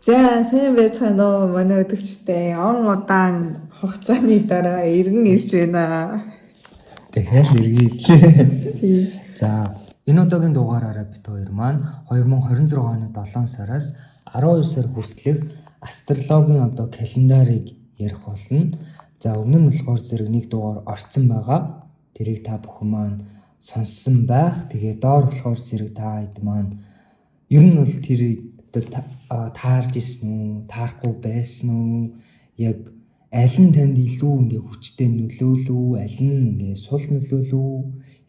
За, сайн байцгаана уу, манай өдөгчтэй. Он удаан хугацааны дараа эргэн ирж байна. Дахиад эргэн ирлээ. Тийм. За, энэ удаагийн дугаараараа бид хоёр маань 2026 оны 7 сараас 12 сар хүртэлх астрологийн одоо календарыг ярих болно. За, өмнө нь болохоор зэрэг нэг дугаар орцсон байгаа. Тэрийг та бүхэн маань сонссон байх. Тэгээ доор болохоор зэрэг та хэд маань ер нь бол тэр одоо таарж исэн үү, таарахгүй байсан уу, яг аль нь танд илүү ингээ хүчтэй нөлөөлөв, аль нь ингээ сул нөлөөлөв,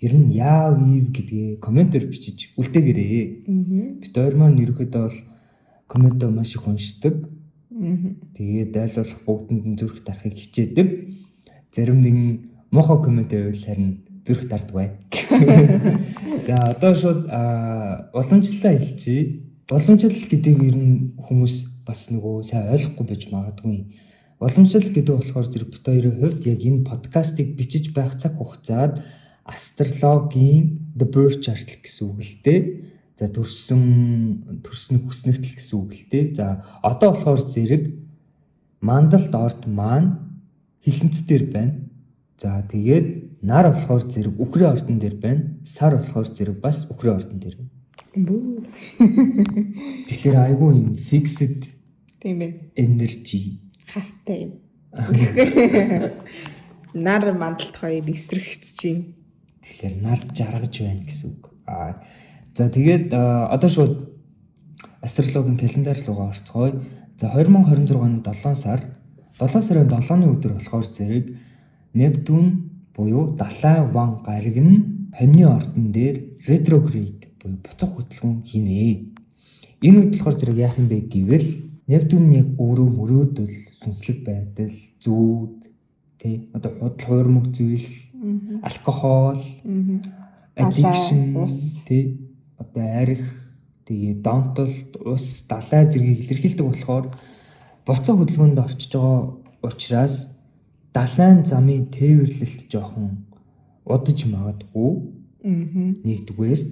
ер нь яав ив гэдгээ комментээр бичиж үлдээгээрэй. Бид хоёр маань ерөнхийдөө бол комментоо маш их уншдаг. Тэгээд аль болох бүгдэнд нь зүрх дарахыг хичээдэг. Зарим нэгэн муухай коммент байвал харин зүрх дарддаг бай. За, одоо шууд уламжлалаа хэлчихье. Уламжлал гэдэг ер нь хүмүүс бас нөгөө сайн ойлгохгүй байж магадгүй. Уламжлал гэдэг болохоор зэрэг бид хоёрын хувьд яг энэ подкастыг бичиж байх цаг хугацаанд астрологийн the birth chart гэсэн үг л дээ. За, төрсөн төрсөн хүснэгтэл гэсэн үг л дээ. За, одоо болохоор зэрэг мандалт орд маань хилэнц дээр байна. За, тэгээд нар болохоор зэрэг үхрийн ордон дээр байна. Сар болохоор зэрэг бас үхрийн ордон дээр байна. Бүү. Тэгэхээр айгүй юм fixed Тийм байна. Energy. Хартай юм. Нар мандалт хоёр эсрэгцэж чинь. Тэгэхээр нар жаргаж байна гэсэн үг. Аа, за, тэгээд одоо шууд астрологийн календар руугаа орцгоё. За, 2026 оны 7 сар, 7 сарын 7-ны өдөр болохоор зэрэг Нептун буюу далайн ван гариг нь хоньны ордон дээр retrograde буюу буцах хөдөлгөөн хийнэ. Энэ үед болохоор зэрэг яах юм бэ гэвэл Нептун яг өөрөө мөрөөдөл, сүнслэг байдал, зүүд, тий, одоо худал хуурмаг зүйл, алкогол, addiction, ус. Тий, одоо арх, тэгээ донтолт, ус, далай зэргийг илэрхийлдэг болохоор буцах хөдөлгөөнд орчиж байгаа учраас далайн замын тээвэрлэлт жоохон удаж магадгүй. Нэгдүгээр.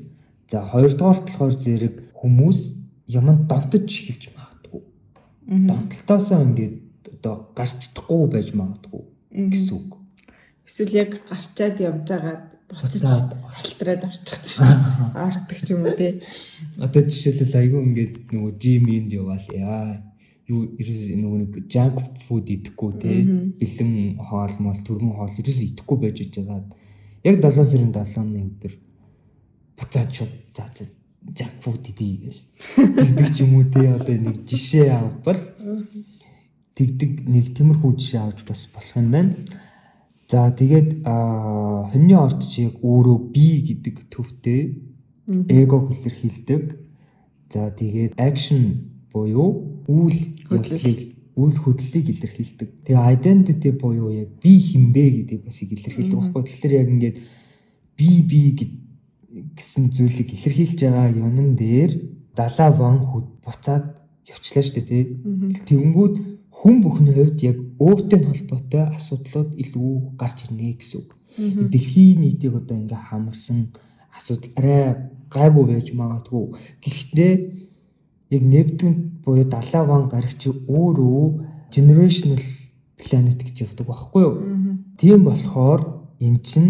За, хоёрдугаар болохоор зэрэг хүмүүс юмд донтож эхэлж магадгүй. Донтолтоосоо ингээд одоо гарч чадахгүй байж магадгүй гэсэн үг. Эсвэл яг гарчаад явж байгаад буцаж буцаад алтраад орчих ч ортог ч юм уу, тий. Одоо жишээлбэл айгүй ингээд нөгөө gym энд яваал яа юу ерөөс нөгөө нэг junk food идэхгүй те, бэлэн хоол мол, түргэн хоол ерөөс идэхгүй байж байгаад яг 7 сарын 7-ны өдөр буцаад шууд за за junk food идье гэл тэгдэг ч юм уу те. Одоо нэг жишээ авбал тэгдэг, нэг тиймэрхүү жишээ авч бас болох юм байна. За, тэгээд хоньны орд чи яг өөрөө би гэдэг төвтэй эгог илэрхийлдэг. За, тэгээд action буюу үйл явдлыг, үйл хөдлөлийг илэрхийлдэг. Тэгээ identity буюу яг би хэн бэ гэдгийг бас их илэрхийлдэг байхгүй. Тэгэхээр яг ингээд би би гэсэн зүйлийг илэрхийлж байгаа юмн дээр далаа ван хүд буцаад явчлаа шүү дээ, тий. Тэгэнгүүт хүн бүхний хувьд яг өөртөө нь холбоотой асуудлууд илүү гарч ирнэ гэсэн үг. Дэлхийн нийтийг одоо ингээ хамарсан асуудал арай гайгүй байж магадгүй. Гэхдээ яг Нептун буюу далаа ван гарагч өөрөө generational planet гэж явдаг байхгүй юу? Тийм болохоор эн чин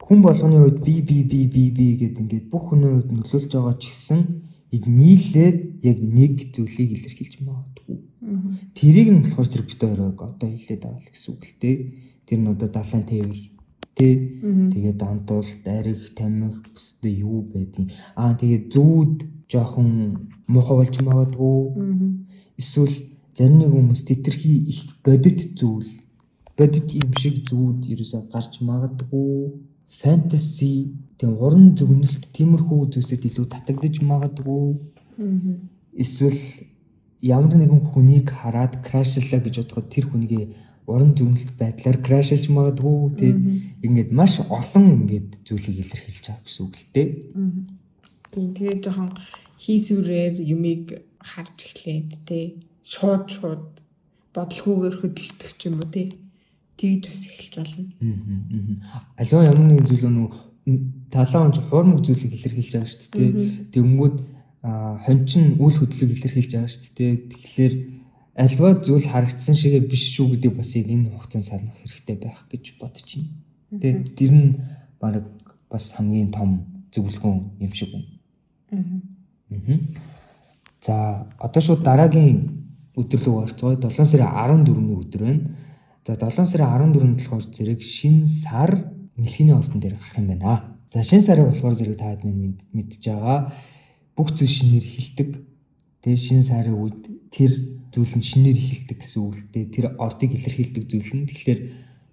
хүн болгоны хувьд би би би би би гэд ингээд бүх хүний хувьд нөлөөлж байгаа ч гэсэн яг нийлээд яг нэг зүйлийг илэрхийлж магадгүй. Тэрийг нь болохоор зэрэг бид хоёр одоо хэлээд байгаа л гэсэн үг л дээ. Тэр нь одоо далайн тээвэр тий. Тэгээд донтолт, арх, тамхи, бас одоо юу байдгийг. Аа, тэгээд зүүд жоохон муухай болж магадгүй. Эсвэл зарим нэг хүмүүс тэтэрхий их бодит зүйл, бодит юм шиг зүүд ерөөсөө гарч магадгүй. Fantasy, тийм уран зөгнөлт, тиймэрхүү зүйлсэд илүү татагдаж магадгүй. Эсвэл ямар нэгэн хүнийг хараад crush лаа гэж бодоход тэр хүнийг уран зөгнөлт байдлаар crush лж магадгүй тий. Ингээд маш олон ингээд зүйлийг илэрхийлж байгаа гэсэн үг л дээ. Тийм, тэгээд жоохон хийсвэрээр юмыг харж эхлээд тий. Шууд шууд бодлогоогоор хөдөлгөх ч юм уу, тий. Тэгж бас эхэлж болно. Аливаа ямар нэгэн зүйл нөгөө талаа онч хуурмаг зүйлийг илэрхийлж байгаа шүү дээ. Тэгэнгүүт Хончин үйл хөдлөлийг илэрхийлж байгаа шүү дээ. Тэгэхээр альва зүйл харагдсан шигээ биш шүү гэдэг бас яг энэ хугацаанд санах хэрэгтэй байх гэж бодож байна. Тэгээд тэр нь баг бас хамгийн том зөвлөгөө юм шиг байна. За одоо шууд дараагийн өдөр рүү орцгоё. 7 сарын 14-ний өдөр байна. За 7 сарын 14-нд болохоор зэрэг шинэ сар мэлхийний ордон дээр гарах юм байна. За шинэ сарыг болохоор зэрэг та хэд минь мэдж байгаа. Бүх зүйл шинээр эхэлдэг. Тэгээ шинэ сарын үед тэр зүйл нь шинээр эхэлдэг гэсэн үг л дээ. Тэр ордыг илэрхийлдэг зүйл нь. Тэгэхээр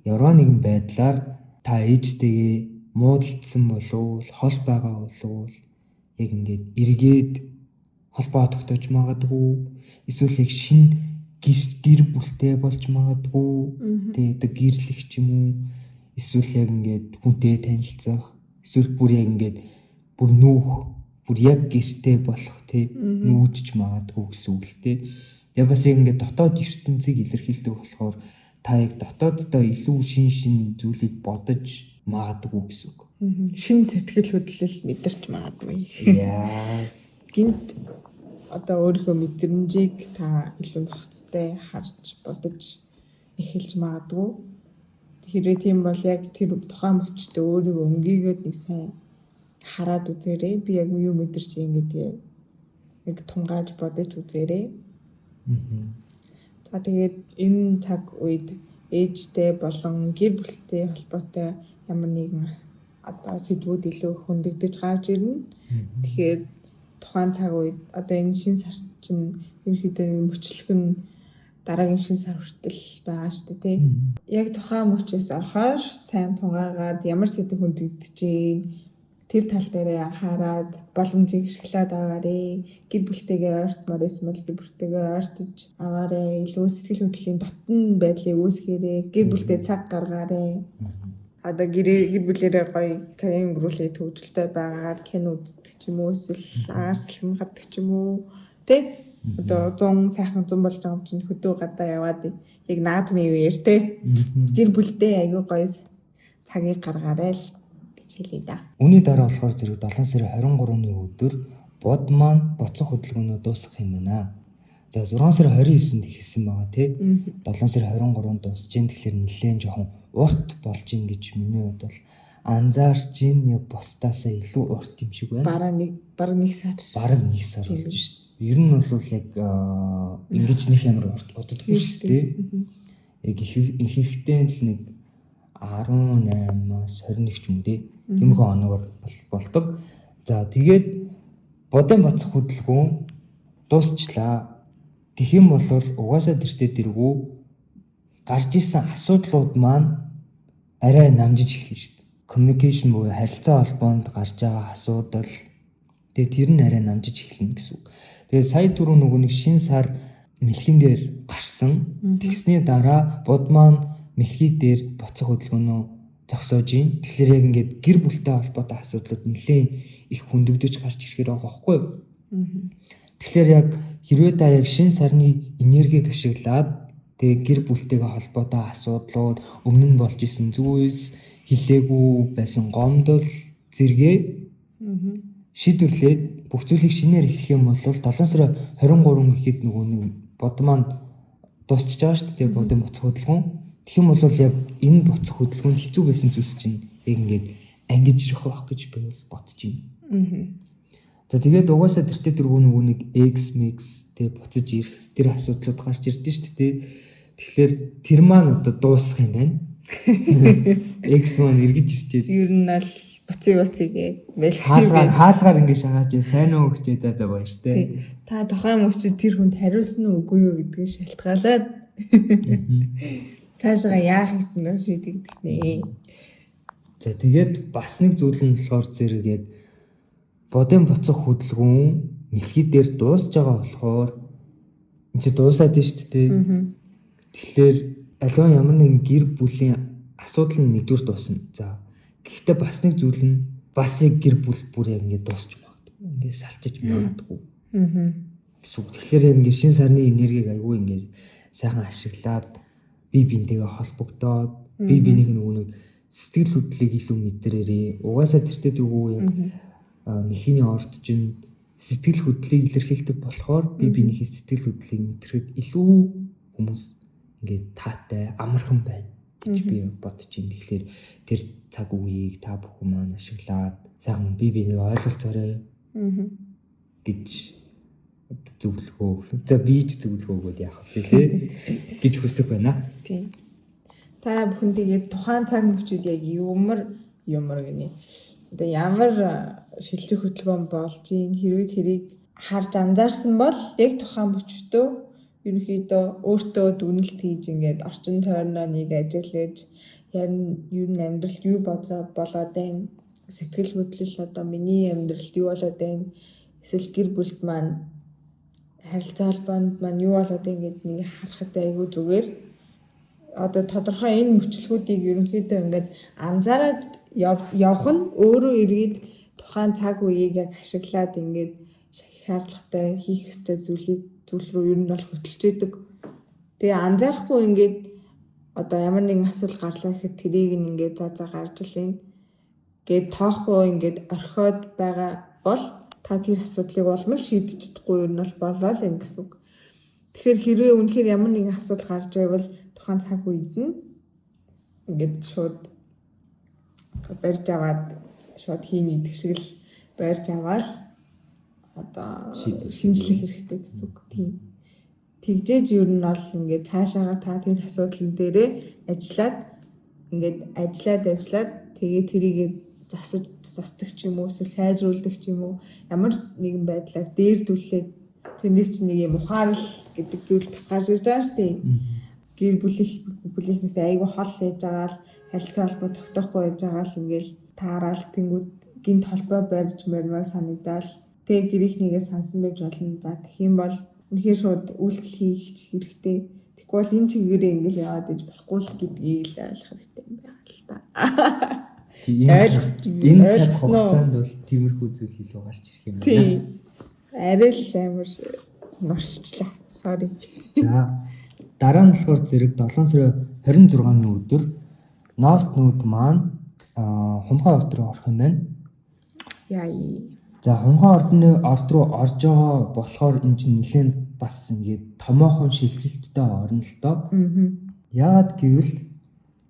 ямар нэгэн байдлаар та ээжтэйгээ муудалдсан болов, хол байгаа болов яг ингээд эргээд холбоо тогтоож магадгүй. Эсвэл яг шинэ гэр бүлтэй болж магадгүй. Тэгээ одоо гэрлэх ч юм уу. Эсвэл яг ингээд хүнтэй танилцах. Эсвэл бүр яг ингээд бүр нүүх, бүр яг гэртэй болох тий нүүжж магадгүй гэсэн үг л тий. Яг бас яг ингээд дотоод ертөнцийг илэрхийлдэг болохоор та яг дотооддоо илүү шин шин зүйлийг бодож магадгүй гэсэн үг. Шин сэтгэл хөдлөл мэдэрч магадгүй. Яа. Гинт одоо өөрийнхөө мэдрэмжийг та илүү нухацтай харж бодож эхэлж магадгүй. Хэрвээ тийм бол яг тэр тухайн мөчтөө өөрийгөө өнгийгөөд нэг сайн хараад үзээрэй. Би яг юу мэдэрч юм гэдгийг яг тунгааж бодож үзээрэй. За тэгээд энэ цаг үед ээжтэй болон гэр бүлтэй холбоотой ямар нэгэн одоо сэдвүүд илүү хөндөгдөж гарч ирнэ. Тэгэхээр тухайн цаг үед одоо энэ шинэ сар чинь ерөнхийдөө мөчлөх нь дараагийн шинэ сар хүртэл байгаа шүү дээ, тий. Яг тухайн мөчөөс хойш сайн тунгаагаад ямар сэдв хөндөгдөж гин тэр тал дээрээ анхаарад боломжийг ашиглаад аваарэ. Гэр бүлтэйгээ ойртмоор байсан бол гэр бүлтэйгээ ойртож аваарэ. Илүү сэтгэл хөдлөлийн дотн байдлыг үүсгээрэй. Гэр бүлтэй цаг гаргаарэ. Одоо гэр бүлээрээ гоё цагийн өнгөрүүлээ төвжөлтэй байгаад кино үздэг ч юм уу, эсвэл агаар салхин гардаг ч юм уу, тэ? Одоо 100 сайхан 100 болж байгаа юм чинь хөдөө гадаа яваад яг наадмын үеэр тэ? Гэр бүлтэй айгүй гоё цагийг гаргаарай л гэж хэлье да. Үүний дараа болохоор зэрэг 7 сарын 23-ны өдөр бод маань буцах хөдөлгөөнөө дуусгах юм байна. За 6 сарын 29-нд эхэлсэн байгаа тий. 7 сарын 23-нд дуусж гин. Тэгэхээр нэлээд жоохон урт болж гин гэж миний хувьд бол анзаарч гин. Яг бусдаасаа илүү урт юм шиг байна. Бараг нэг сар. Бараг нэг сар болж шүү дээ. Ер нь бол яг ингэж нэг амар урт удадгүй шүү дээ. Яг ихэнхдээ л нэг 18-аас 21 ч юм уу тий. Тиймэрхүү оногоор болдог. За тэгээд будын боцох хөдөлгөөн дуусчлаа. Тэгэх юм бол угаасаа тэртээ дэргүү гарч исэн асуудлууд маань арай намжиж эхэлнэ шүү дээ. Communication буюу харилцаа холбоонд гарч байгаа асуудал тэгээ тэр нь арай намжиж эхэлнэ гэсэн үг. Тэгээ сая түрүү нөгөө нэг шинэ сар мэлхийн дээр гарсан. Тэгсний дараа буд маань мэлхий дээр буцах хөдөлгөөнөө зогсоож ийн. Тэгэхээр яг ингээд гэр бүлтэй холбоотой асуудлууд нэлээд их хөндөгдөж гарч ирэхээр байгаа байхгүй юу? Тэгэхээр яг хэрвээ та яг шинэ сарны энергийг ашиглаад тэгээ гэр бүлтэйгээ холбоотой асуудлууд, өмнө нь болж исэн зүйлс, хилээгүй байсан гомдол зэрэгээ шийдвэрлээд бүх зүйлийг шинээр эхлэх юм бол 7 сарын 23 гэхэд нөгөө нэг бод маань дуусчихж байгаа шүү дээ, бодын буцах хөдөлгөөн. Тэгэх юм бол яг энэ буцах хөдөлгөөнд хэцүү байсан зүйлс чинь яг ингээд ангиж ирэх байх гэж би бол бодож байна. За тэгээд угаасаа тэртээ дэргүү нөгөө нэг X mix тэг буцаж ирэх тэр асуудлууд гарч ирдэ шүү дээ. Тэгэхээр тэр маань одоо дуусах юм байна. X маань эргэж ирчээд ер нь л буцыг гээд мэл хаалгаар ингэ шагааж сайн уу гэжээ за за баяртай. Та тухайн мөчид тэр хүнд хариулсан уу үгүй юу гэдгийг шалтгаалаад цаашаа яах гэсэн нь шийдэгдэх нэ. За тэгээд бас нэг зүйл нь болохоор зэрэг яг бодын буцах хөдөлгөөн мэлхий дээр дуусж байгаа болохоор энэ чи дуусаад байна шүү дээ. Тэгэхээр аливаа ямар нэгэн гэр бүлийн асуудал нь нэгдүгээр дуусна. За гэхдээ бас нэг зүйл нь бас яг гэр бүл бүр яг ингэ дуусч магадгүй. Ингэ салчиж магадгүй. Гэсэн үг. Тэгэхээр яг ингэ шинэ сарны энергийг айгүй ингэ сайхан ашиглаад бие биентэйгээ холбогдоод бие биенийг нөгөө нэг сэтгэл хөдлөлийг илүү мэдрээрээ. Угаасаа тэртээ дэргүү яг мэлхийний орд чинь Сэтгэл хөдлөлийг илэрхийлдэг болохоор бие биенийхээ сэтгэл хөдлөлийг мэдрэхэд илүү хүмүүс ингээд таатай, амархан байна гэж би бодож байна. Тэгэхээр тэр цаг үеийг та бүхэн маань ашиглаад сайхан бие биенийг ойлголцоорой гэж зөвлөгөө. За, би ч зөвлөгөө өгөөд яах вэ, те, гэж хүсэх байна. Тийм. Та бүхэн тэгээд тухайн цаг мөчид яг юмар юмар гинэ. Одоо ямар шилжих хөдөлгөөн болж ийн, хэрвээ тэрийг харж анзаарсан бол яг тухайн мөчтөө ерөнхийдөө өөртөө дүгнэлт хийж, ингээд орчин тойрноо нэг ажиглаж, ярин ер нь амьдралд юу болоод байна, сэтгэл хөдлөл одоо миний амьдралд юу болоод байна, эсвэл гэр бүлд маань харилцаа холбоонд маань юу болоод байна гэд нэг харахад айгүй зүгээр. Одоо тодорхой энэ мөчлгүүдийг ерөнхийдөө ингээд анзаараад явах нь өөрөө эргээд тухайн цаг үеийг яг ашиглаад ингээд шаардлагатай хийх ёстой зүйлийг зүйл рүү ер нь бол хөтөлж идэг. Тэгээ анзаарахгүй ингээд одоо ямар нэгэн асуудал гарлаа гэхэд тэрийг нь ингээд за за гарч ил энэ гээд тоохгүй ингээд орхиод байгаа бол та тэр асуудлыг улам л шийдэж чадахгүй ер нь бол болоо л юм гэсэн үг. Тэгэхээр хэрвээ үнэхээр ямар нэгэн асуудал гарч байвал тухайн цаг үед нь ингээд шууд барьж аваад, шууд хийнэ гэдэг шиг л барьж аваад одоо шинжлэх хэрэгтэй гэсэн үг. Тийм. Тэгжээж ер нь бол ингээд цаашаага та тэр асуудлан дээрээ ажиллаад, ингээд ажиллаад ажиллаад, тэгээ тэрийгээ засаж засдаг ч юм уу, эсвэл сайжруулдаг ч юм уу, ямар нэгэн байдлаар дээрдүүлээд тэрнээс чинь нэг юм ухаарал гэдэг зүйл бас гарч ирж байгаа шүү дээ. Гэр бүлийнхнээс айгүй хол хийж байгаа л, харилцаа холбоо тогтоохгүй байж байгаа л, ингээл таараал тэнгүүд гинт холбоо барьж мормоор санагдаал, тэгээ гэрийнхнийгээ сансан байж болно. За, тэгэх юм бол үнэхээр шууд үйлдэл хийх хэрэгтэй. Тэгэхгүй бол энэ чигээрээ ингээл яваад иж болохгүй л гэдгийг л ойлгох хэрэгтэй юм байна л та. Энэ цаг хугацаанд бол тиймэрхүү зүйл илүү гарч ирэх юм байна. Тийм. Арай л амар нуршчлаа. Sorry. За, дараа нь болохоор зэрэг 7 сарын 26-ны өдөр North Node маань хумхай орд руу орох юм байна. Яа. За, хумхай ордны орд руу орж байгаа болохоор энэ чинь нэлээд бас ингээд томоохон шилжилттэй орно л доо. Яагаад гэвэл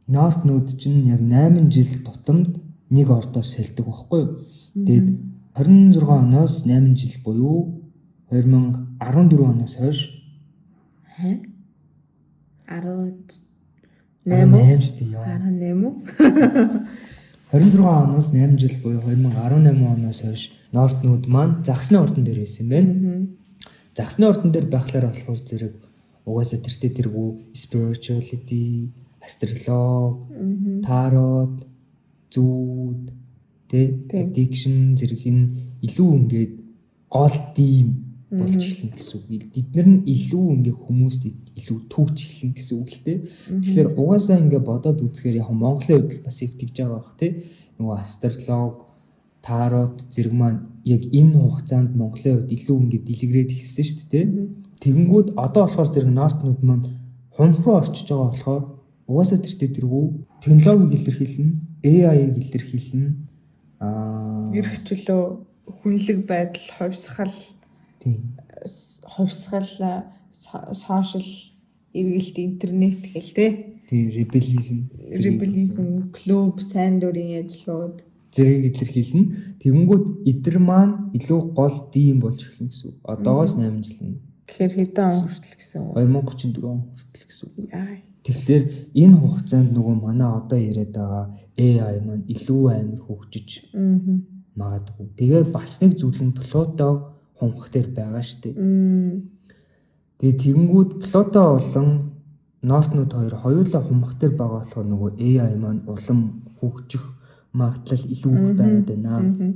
North Node чинь яг 8 жил тутамд нэг ордоо сольдог байхгүй юу? Тэгээд 26 оноос 8 жил буюу 2014 оноос хойш 18 18 шүү дээ, яа. 18 үү? 26 оноос 8 жил буюу 2018 оноос хойш North Node маань загсны ордон дээр байсан юм байна. Загсны ордон дээр байхлаар болохоор зэрэг угаасаа тэртээ тэргүй spirituality, astrology, tarot, зүүд, тэ, addiction зэрэг энэ илүү ингээд гол дим болж эхэлнэ гэсэн үг. Эднэр нь илүү ингээ хүмүүст илүү төгж эхэлнэ гэсэн үг л дээ. Тэгэхээр угаасаа ингээ бодоод үзэхээр яг Монголын хувьд л бас их тэгж байгаа бах, тий. Нөгөө астролог, тарот зэрэг маань яг энэ хугацаанд Монголын хувьд илүү ингээ дэлгэрээд эхэлсэн шүү дээ, тий. Тэгэнгүүт одоо болохоор зэрэг North Node маань хумх руу орчиж байгаа болохоор угаасаа тэртээ тэргүй технологиг илэрхийлнэ, AI-г илэрхийлнэ. Эрх чөлөө, хүнлэг байдал, хувьсгал, тийм. Хувьсгал, social эргэлт, интернет гэл те. Тийм, rebellism, Rebellism, клуб, сайн дурын ажлууд зэрэг илэрхийлнэ. Тэгэнгүүт эдэр маань илүү гол дим болж эхэлнэ гэсэн үг. Одоогоос 8 жил нь. Тэгэхээр хэдэн он хүртэл гэсэн үг? 2034 он хүртэл гэсэн үг. Яа. Тэгэхээр энэ хугацаанд нөгөө манай одоо яриад байгаа AI маань илүү амар хөгжиж магадгүй. Тэгээ бас нэг зүйл нь Плуто хумх дээр байгаа шүү дээ. Тэгээ тэгэнгүүт Плуто болон North Node хоёр хоёулаа хумх дээр байгаа болохоор нөгөө AI маань улам хөгжих магадлал илүү их байгаад байна.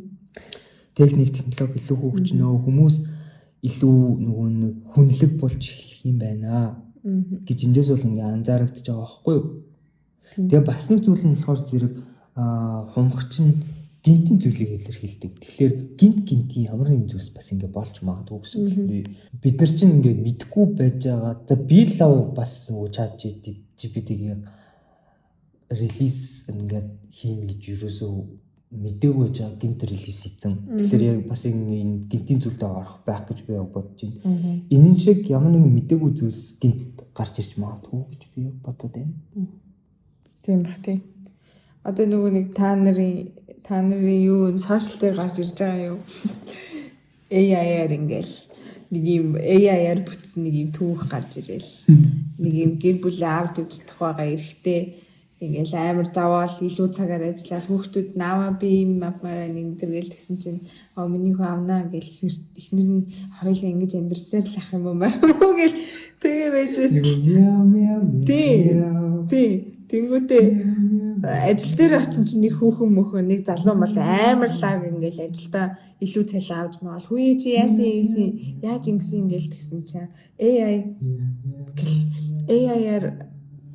Техник, технологи илүү хөгжнө, хүмүүс илүү нөгөө нэг хүнлэг болж эхлэх юм байна гэж эндээс бол ингээ анзаарагдаж байгаа байхгүй юу? Тэгээ бас нэг зүйл нь болохоор зэрэг хумх чинь гинтийн зүйлийг илэрхийлдэг. Тэгэхээр гинт гинтийн ямар нэгэн зүйлс бас ингээ болж магадгүй гэсэн үг л дээ. Бид нар чинь ингээ мэдгүй байж байгаа. За, би л лав бас нөгөө chat GPT-г яг release ингээд хийн гэж юусоо мдээгүй байж байгаа гинт релиз хийсэн. Тэгэхээр яг бас энэ гинтийн зүйлдээ орох байх гэж би яг бодож байна. Энэ шиг ямар нэгэн мдээгүй зүйлс гинт гарч ирж магадгүй гэж би бодод байна. Тийм ба тий. Одоо нөгөө нэг та нарын юу сошиал дээр гарч ирж байгаа юу? AI-аар ингээл нэг юм AI-аар бүтсэн нэг юм түүх гарч ирээл. Нэг юм гэр бүлээ авч явж чадах байгаа эрэхтэй ингээл амар заваал илүү цагаар ажиллаад хүүхдүүд наава би юм авмаараа энэ төр гэл тэгсэн чинь миний хүү авнаа гэл эхнэр нь хоёлаа ингэж амьдрсаар л ах юм байна уу гэл тэгээ байж мяу мяу тий тэнгүүтээ ажил дээр очсон чинь нэг хүүхэн мөхөн нэг залуу мал амар лаг ингээл ажилдаа илүү цалин авч магаал хүүе чи яасан юусэн яаж ингэсэн ингээл тэгсэн чинь AI гэл AI-аар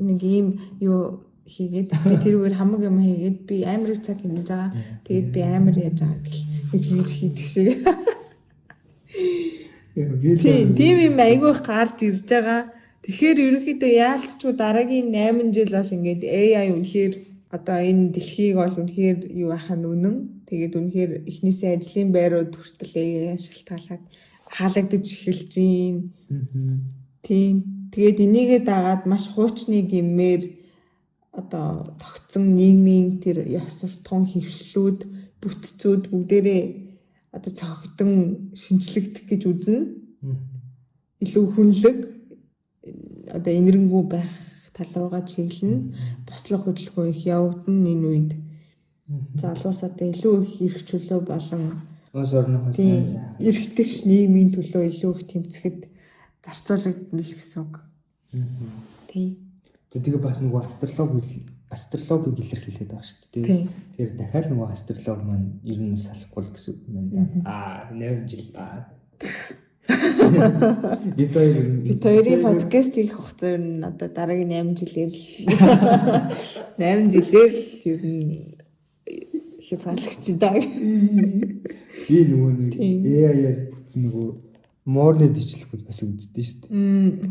нэг ийм юу хийгээд би тэрүүгээр хамаг юм хийгээд би амар их цаг хэмнэж байгаа. Тэгээд би амар яаж байгаа гэл нэг хийж хийдэг шиг. Тийм юм айгүй гарч ирж байгаа. Тэгэхээр ерөнхийдөө яалтчгүй дараагийн 8 жил бол ингээд AI үнэхээр одоо энэ дэлхийг бол үнэхээр юу байх нь үнэн. Тэгээд үнэхээр эхнээсээ ажлын байрууд хүртэл AI шалтгаалаад хаалгадаж эхэлж байна. Тийм. Тэгээд энийгээ дагаад маш хуучны гэмээр одоо тогтсон нийгмийн тэр ёс суртахуун хэвшлүүд, бүтцүүд бүгдээрээ одоо цогтон шинчлэгдэх гэж үзнэ. Илүү хүнлэг одоо энэрэнгүй байх тал руугаа чиглэнэ. Бослого хөдөлгөөн их явагдана энэ үед. Залуус одоо илүү их эрх чөлөө болон улс орныхоо сайн эрхтгч нийгмийн төлөө илүү их тэмцэхэд зарцуулагдана л гэсэн үг. Тийм. Тэгээ бас нөгөө астрологиг илэрхийлээд байгаа шүү дээ. Тэгэхээр дахиад нөгөө астролог маань ер нь салахгүй л гэсэн үг юм байна да. 8 жил ба. Бид хоёрын подкаст хийх хугацаа ер нь одоо дараагийн 8 жилээр л 8 жилээр л ер нь хязгаарлагч даа. Би нөгөө нэг AI-аар бүтсэн нөгөө морны бичлэгүүд бас үздэг шүү дээ.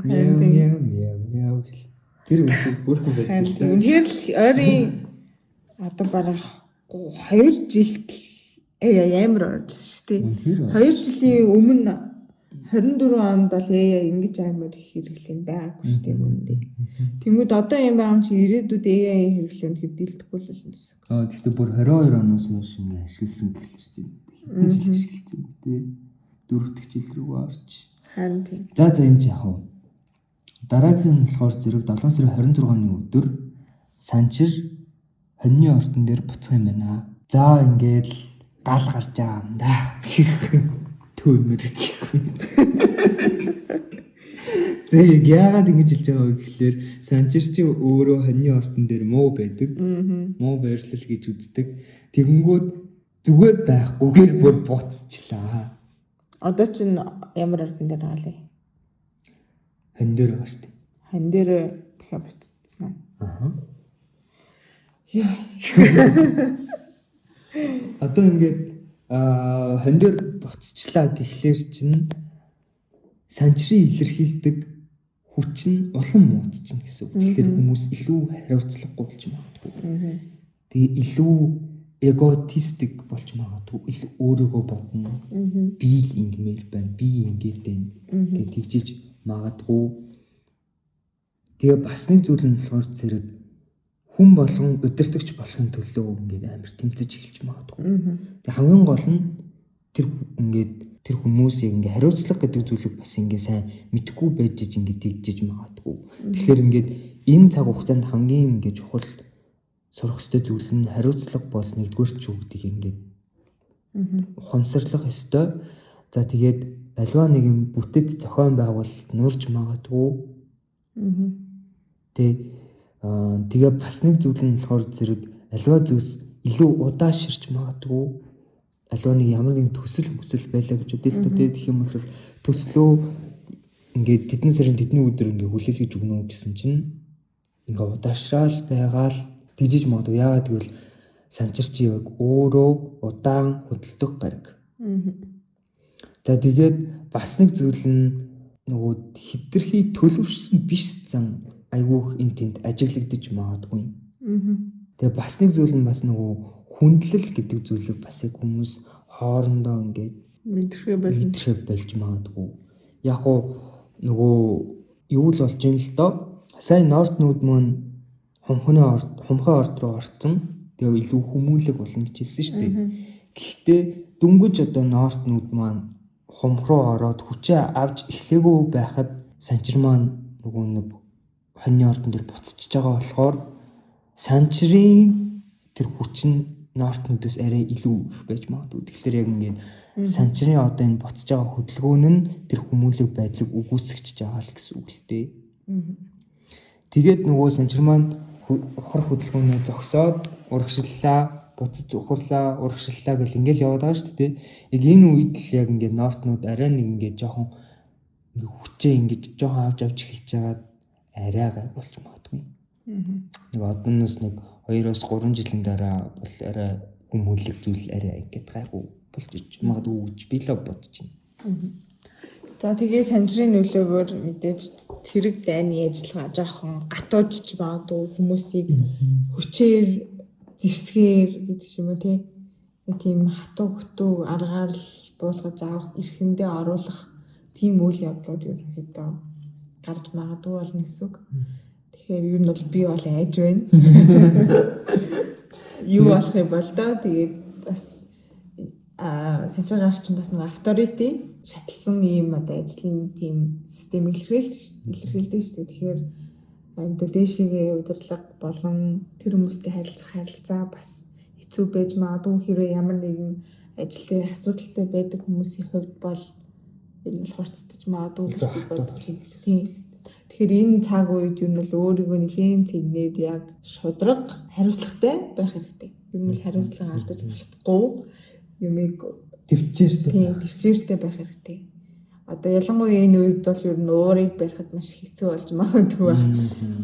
Мяу мяу мяу гэл. Тэр өөрхөн байдаг. Үнэхээр л ойрын одоо бараг 2 жилд AI амар орж шүү дээ. 2 жилийн өмнө 24 онд бол AI ингэж амар их хэрэглээнд байгаагүй шүү дээ үүндээ. Тэнгүүд одоо юм байгаа юм чи ирээдүйд AI хэрэглээ үнэхээр дийлдэхгүй л болно гэсэн. Гэхдээ бүр 22 оноос хойш ингэ ашигласан гэлж чинь. Хэдэн жил ашигласан юм бэ? 4 дахь жил рүү орж шүү. Харин тийм. За энэ ч яах вэ? Дараагийн нь болохоор зэрэг 7 сарын 26-ны өдөр Санчир хоньны ортон дээр буцах юм байна. За ингээд л гал гарч байгаа юм да. Төөнөр гэхгүй. Тэгээ яагаад ингэж хэлж байгаа вэ гэхлээр Санчир чи өөрөө хоньны ортон дээр муу байдаг. Муу байрлал гэж үздэг. Тэгэнгүүт зүгээр байхгүйгээр бүр буцчихлаа. Одоо чинь ямар ортон дээр байгаа лээ? Хон дээр байгаа шүү дээ. Хон дээр дахиад буцсан уу? Аа. Яа. Одоо ингээд хон дээр буцчлаа гэхлээр чинь санчрын илэрхийлдэг хүч нь улам муудчихна гэсэн үг. Тэгэхээр хүмүүс илүү хариуцлагагүй болж магадгүй. Тэгээ илүү эготистик болж магадгүй. Илүү өөрийгөө бодно. Би л ингэмээр байна. Би ингээд байна. Тэг тэгжиж магадгүй. Тэгээ бас нэг зүйл нь болохоор зэрэг хүн болгон удирдагч болохын төлөө ингээд амар тэмцэж эхэлж магадгүй. Тэгээ хамгийн гол нь тэр ингээд тэр хүмүүсийг ингээд хариуцлага гэдэг зүйлийг бас ингээд сайн мэдхгүй байж иж ингээд тэгжиж магадгүй. Тэгэхээр ингээд энэ цаг хугацаанд хамгийн ингээд чухал сурах ёстой зүйл нь хариуцлага бол нэгдүгээр ч юу гэдгийг ингээд ухамсарлах ёстой. За тэгээд альва нэгэн бүтэц зохион байгуулалт нурж магадгүй. Тэгээ бас нэг зүйл нь болохоор зэрэг альва зүйлс илүү удааширч магадгүй. Альва нэг ямар нэгэн төсөл мөсөл байлаа гэж бодъё л доо. Тэгэх юм бол төслөө ингээд тэдэн сарын тэдний өдөр ингээд хүлээлгэж өгнө гэсэн чинь ингээд удаашраал байгаал тэгжиж магадгүй. Яагаад гэвэл санчирч яг өөрөө удаан хөдөлдөг гариг. За тэгээд бас нэг зүйл нь нөгөө хитрхи төлөвшсөн биш зан айгүйх эн тэнд ажиглагдаж магадгүй. Тэгээ бас нэг зүйл нь бас нөгөө Хүндлэл гэдэг зүйлийг бас яг хүмүүс хоорондоо ингээд мэдрэхээ болж мэдрэхээ болж магадгүй. Яг уу нөгөө юу л болж ийн л доо. Сайн нортнууд мөн хумхны орд хумхай орд руу орцсон. Тэгээ илүү хүмүүнлэг болно гэж хэлсэн шүү дээ. Гэхдээ дөнгөж одоо нортнууд маань хумх руу ороод хүчээ авч эхлээгүй байхад санчир маань нөгөө нэг хоньны ордон дээр буцчихж байгаа болохоор санчрын тэр хүч нь нортнуудаас арай илүү их байж магадгүй. Тэгэхээр яг ингээд санчрын одоо энэ буцаж байгаа хөдөлгөөн нь тэр хүмүүнлэг байдлыг үгүйсгэж байгаа л гэсэн үг л дээ. Тэгээд нөгөө санчир маань ухрах хөдөлгөөнөө зогсоод урагшлалаа, буцаж ухарлаа, урагшлалаа гэл ингээл яваад байгаа шүү дээ. Яг энэ үед л яг ингээд нортнууд арай нэг ингээд жоохон ингээ хүчээ ингэж жоохон авч авч эхэлж байгаад арай гайг болж магадгүй. Нэг одоноос нэг 2-3 жилийн дараа бол арай хүмүүнлэг зүйл арай ингээд гайгүй болж ич магадгүй гэж би л бодож байна. За тэгээ санжрын нөлөөгөөр мэдээж тэрэг дайны ажиллагаа жоохон гатуужж магадгүй хүмүүсийг хүчээр зэвсгээр гэдэг ч юм уу тий. Нэг тийм хатуу хөтүү аргаар л буулгаж авах, эрхэндээ оруулах тийм үйл явдлууд ерөнхийдөө гарч магадгүй болно гэсэн үг. Тэгэхээр ер нь бол би бол айж байна. Юу болох юм бол доо тэгээд бас санчир гарч чинь бас нэг authority шатлсан ийм одоо ажлын тийм систем илэрхийлдэг шүү дээ. Тэгэхээр энэ дээшигээ удирдлага болон тэр хүмүүстэй харилцах харилцаа бас хэцүү байж магадгүй хэрвээ ямар нэгэн ажил дээр асуудалтай байдаг хүмүүсийн хувьд бол ер нь бол хурцдаж магадгүй гэж би бодож байна. Тийм. Тэгэхээр энэ цаг үед ер нь бол өөрийгөө нэлээн цэгнээд яг шудраг хариуцлагатай байх хэрэгтэй. Ер нь бол хариуцлага алдаж болохгүй юмыг төвчээртэй. Тийм, төвчээртэй байх хэрэгтэй. Одоо ялангуяа энэ үед бол ер нь уурыг барихад маш хэцүү болж магадгүй байх.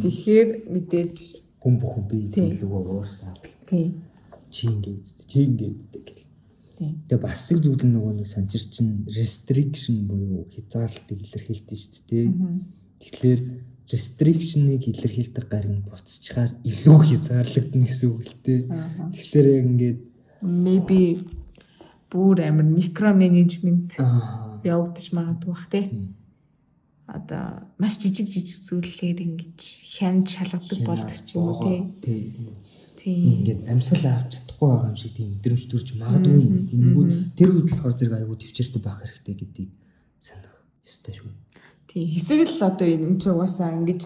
Тэгэхээр мэдээж хүн бүхэн бие илүү уурсаад. Тийм. Чи ингэ үсттэй, чи ингэ үсттэй гэл. Тийм. Тэгээ бас нэг зүйл нь нөгөө нэг санчир чинь restriction буюу хязгаарлалтыг илэрхийлдэг шүү дээ. Тэгэхээр restriction-ыг илэрхийлдэг гариг нь буцчихаар илүү хязгаарлагдана гэсэн үг л дээ. Тэгэхээр яг ингээд maybe бүр амар micromanagement явагдаж магадгүй бах тий. Одоо маш жижиг жижиг зүйлээр ингэж хянж шалгадаг болдог ч юм уу тий. Тийм. Ингээд амьсгал авч чадахгүй байгаа юм шиг тийм мэдрэмж төрж магадгүй. Тэнгүүд тэр үед болохоор зэрэг айгүй төвчээртэй байх хэрэгтэй гэдгийг санах ёстой шүү. Тийм. Хэсэг л одоо энэ ч угаасаа ингэж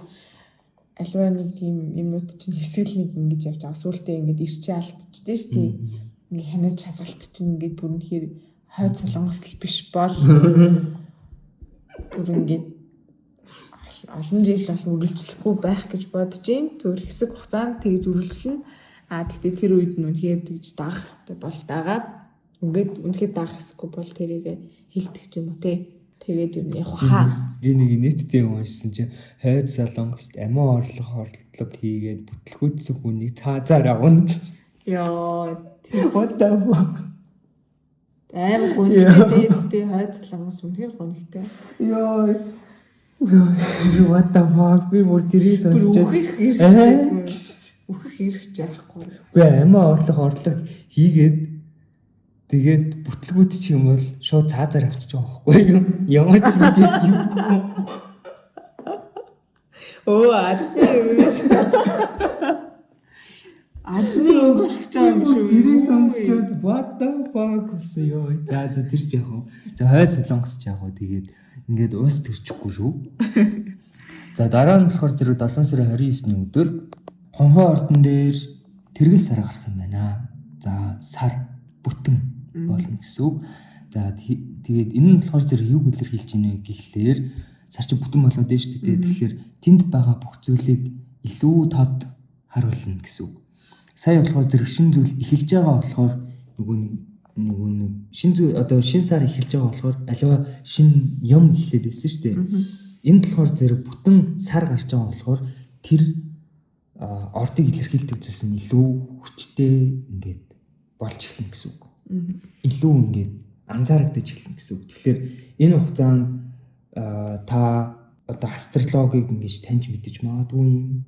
альва нэг тийм юмнууд чинь хэсэг л нэг ингэж явж байгаа. Сүүлдээ ингэж ирчээ алдчихдээ шүү дээ. Ингээ хянаж шалгалт чинь ингээд бүр үнэхээр хойд солонгос л биш бол бүр ингээд олон жил бол үргэлжлэхгүй байх гэж бодож байна. Зүгээр хэсэг хугацаанд тэгж үргэлжлэнэ. А тэгтээ тэр үед нь үнэхээр тэгж даах хэрэгтэй бол дагаад ингээд үнэхээр даах хэсэггүй бол тэрийг хилдэг ч юм уу те. Тэгээд юу яг хаа. Би нэг нийтдээ юм уншсан чинь хойд солонгост амиа орлох хордлого хийгээд бүтлгүүцсэн хүнийг цаазаар авна. Йоо. What the fuck? Аим гонигтай тий хойд солонгос үнэхээр гонигтай. Йоо. What the fuck? Би бүр тэрийг сонсч үхэх эрхтэй. Үхэх эрхч яахгүй. Би амиа орлох орлого хийгээд тэгээд бүтлгүүт ч юм бол шууд цаазаар авчиж байгаа байхгүй юу? Ямар ч юм хийхгүй. Өө азны юм биш. Азны юм болчих юм шүү. Тэрийг сонсчод what the fuck гэсэн ёо. За за тэр ч яг уу. За хойд солонгос ч яг уу тэгээд ингээд уус төрчихгүй шүү. За дараа нь болохоор зэрэг 7 сарын 29-ний өдөр хонхой ордон дээр тэргэл сар гарах юм байна. За сар бүтэн болно гэсэн үг. За тэгээд энэ нь болохоор зэрэг юг илэрхийлж байна вэ гэхлээр сар чи бүтэн болоод байна шүү дээ. Тэгэхээр тэнд байгаа бүх зүйлийг илүү тод харуулна гэсэн үг. Сая болохоор зэрэг шин зүйл эхэлж байгаа болохоор нөгөө нэг шин зүйл одоо шин сар эхэлж байгаа болохоор аливаа шин юм эхлээд байсан шүү дээ. Энд болохоор зэрэг бүтэн сар гарч байгаа болохоор тэр ордыг илэрхийлдэг зүйлс нь илүү хүчтэй ингээд болж эхэлнэ гэсэн үг. Илүү ингээд анзаарагдаж эхэлнэ гэсэн үг. Тэгэхээр энэ хугацаанд та одоо астрологийг ингэж таньж мэдэж магадгүй юм.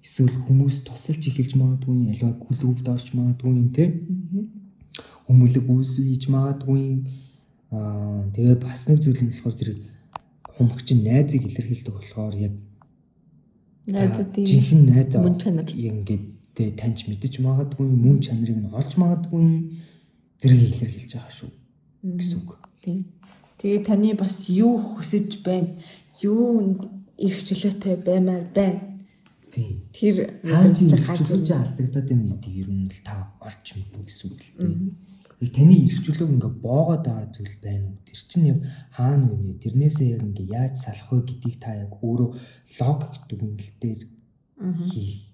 Эсвэл хүмүүс тусалж эхэлж магадгүй, аливаа клубд орж магадгүй те. Хүмүүлэг үйлс хийж магадгүй. Тэгээ бас нэг зүйл нь болохоор зэрэг хумх чинь найзыг илэрхийлдэг болохоор яг найзуудын жинхэнэ найз мөн чанар ингээд тэ таньж мэдэж магадгүй, мөн чанарыг нь олж магадгүй зэрэг илэрхийлж байгаа шүү гэсэн үг. Тийм. Тэгээ таны бас юу хүсэж байна, юунд эрх чөлөөтэй баймаар байна. Тийм. Тэр мэдрэмж гарч алдагдаад байна гэдгийг ер нь л та олж мэднэ гэсэн үг л дээ. Яг таны эрх чөлөөг ингээ боогоод байгаа зүйл байна уу? Тэр чинь яг хаана вэ нэ? Тэрнээсээ яг ингээ яаж салах вэ гэдгийг та яг өөрөө логик дүгнэлтээр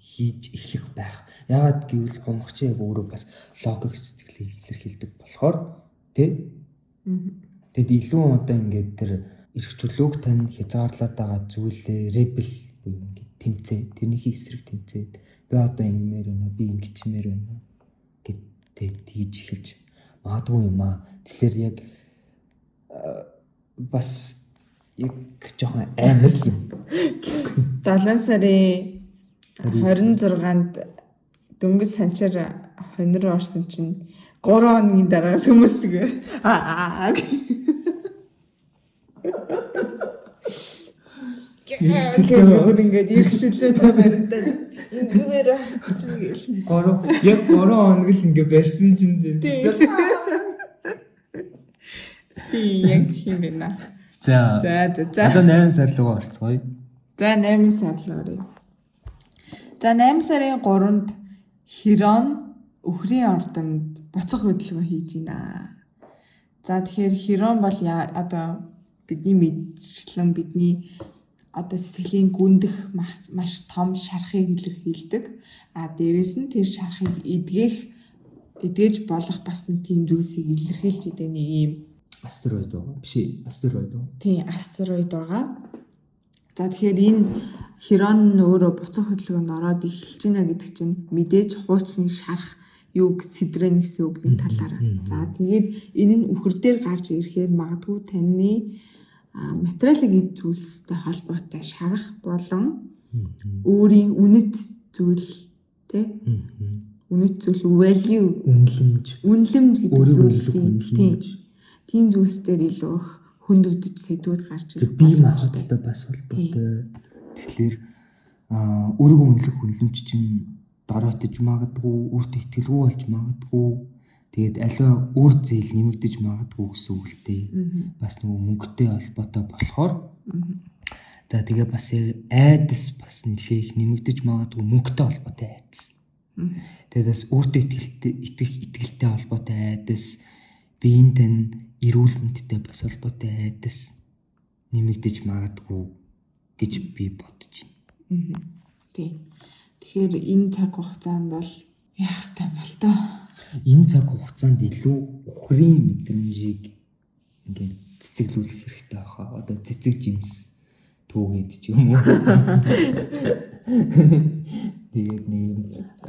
хийж эхлэх байх. Яагаад гэвэл хумх чи яг өөрөө бас логик сэтгэлийг илэрхийлдэг болохоор тий. Тэгэд илүү одоо ингээд тэр эрх чөлөөг тань хязгаарлаад байгаа зүйлээ ребел буюу ингээд тэмцээ, тэрнийхээ эсрэг тэмцээд би одоо ингэмээр байна, би ингэчмээр байна гэд тэгж эхэлж магадгүй юм аа. Тэгэхээр яг бас яг жоохон амар л юм. 7 сарын 26-нд дөнгөж санчаар хонь руу орсон чинь 3 хоногийн дараагаас хүмүүс зүгээр аа Ирхчлээ ингээд ирхчлээ баримтаа ингээр чинь гээл. 3 яг 3 хоног л ингээ барьсан чинь тийм. Тийм яг тийм байна. За. За за. Одоо 8 сар руу орцгоё. За 8 сар руу оръё. За 8 сарын 3-нд Хирон Үхрийн ордонд буцах хөдөлгөөн хийж байна. За тэгэхээр Хирон бол одоо бидний мэдчлэн бидний одоо сэтгэлийн гүндэх маш том шархыг илэрхийлдэг. А дээрэс нь тэр шархыг эдгэж болох бас нэг тийм зүйлсийг илэрхийлж идэг нэг ийм астероид байгаа. Биш ээ, астероид байгаа. Тийм, астероид байгаа. За тэгэхээр энэ Хирон нь өөрөө буцах хөдөлгөөнд ороод эхэлж байна гэдэг чинь мэдээж хуучны шарх юу сэдрэн гэсэн үг нэг талаараа. За тэгээд энэ нь үхэр дээр гарч ирэхээр магадгүй таны материалын эд зүйлстэй холбоотой шарах болон өөрийн үнэт зүйл тий үнэт зүйл value үнэлэмж гэдэг зүйлийн тийм зүйлс дээр илүү их хөндөгдөж сэдвүүд гарч ирэх. Бие махбодтой бас холбоотой. Тэгэхээр өөрийгөө үнэлэх үнэлэмж чинь дороотож магадгүй, өөртөө итгэлгүй болж магадгүй. Тэгээд аливаа үр зээл нэмэгдэж магадгүй гэсэн үг л дээ. Бас нөгөө мөнгөтэй холбоотой болохоор. За тэгээ бас айдас бас нэлээх нэмэгдэж магадгүй мөнгөтэй холбоотой айдас. Тэгээд бас өөртөө итгэлтэй холбоотой айдас, биеийн тань эрүүл мэндтэй бас холбоотой айдас нэмэгдэж магадгүй гэж би бодож байна. Тийм. Тэгэхээр энэ цаг хугацаанд бол яах ёстой юм бол тоо? Энэ цаг хугацаанд илүү үхрийн мэдрэмжийг ингээд цэцэглүүлэх хэрэгтэй байхаа. Одоо цэцэг жимс түүгээд ч юм уу. Тэгээд нэг юм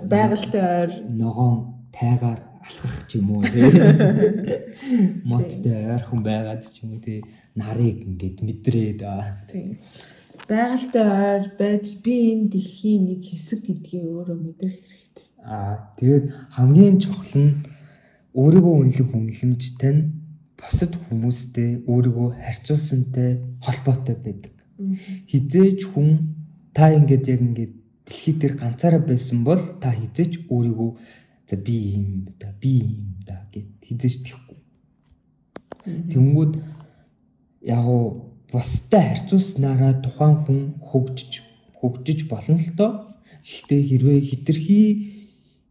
байгальтай ойр ногоон тайгаар алхах ч юм уу тий. Модтой ойрхон байгаад ч юм уу тий. Нарыг ингээд мэдрээд аа. Тийм. Байгальтай ойр байж би энэ дэлхийн нэг хэсэг гэдгийг өөрөө мэдрэх хэрэгтэй. Аа тэгээд хамгийн чухал нь өөрийгөө үнэлэх үнэлэмжтэй нь бусад хүмүүстэй өөрийгөө харьцуулсантай холбоотой байдаг. Хизээч хүн та ингээд яг ингээд дэлхий дээр ганцаараа байсан бол та хизээч өөрийгөө за би ийм да би ийм да гэд хизээч тэхгүй. Тэнгүүд яг уу бусдад харьцуулснараа тухайн хүн хөгжиж болно л доо. Гэхдээ хэрвээ хитрхи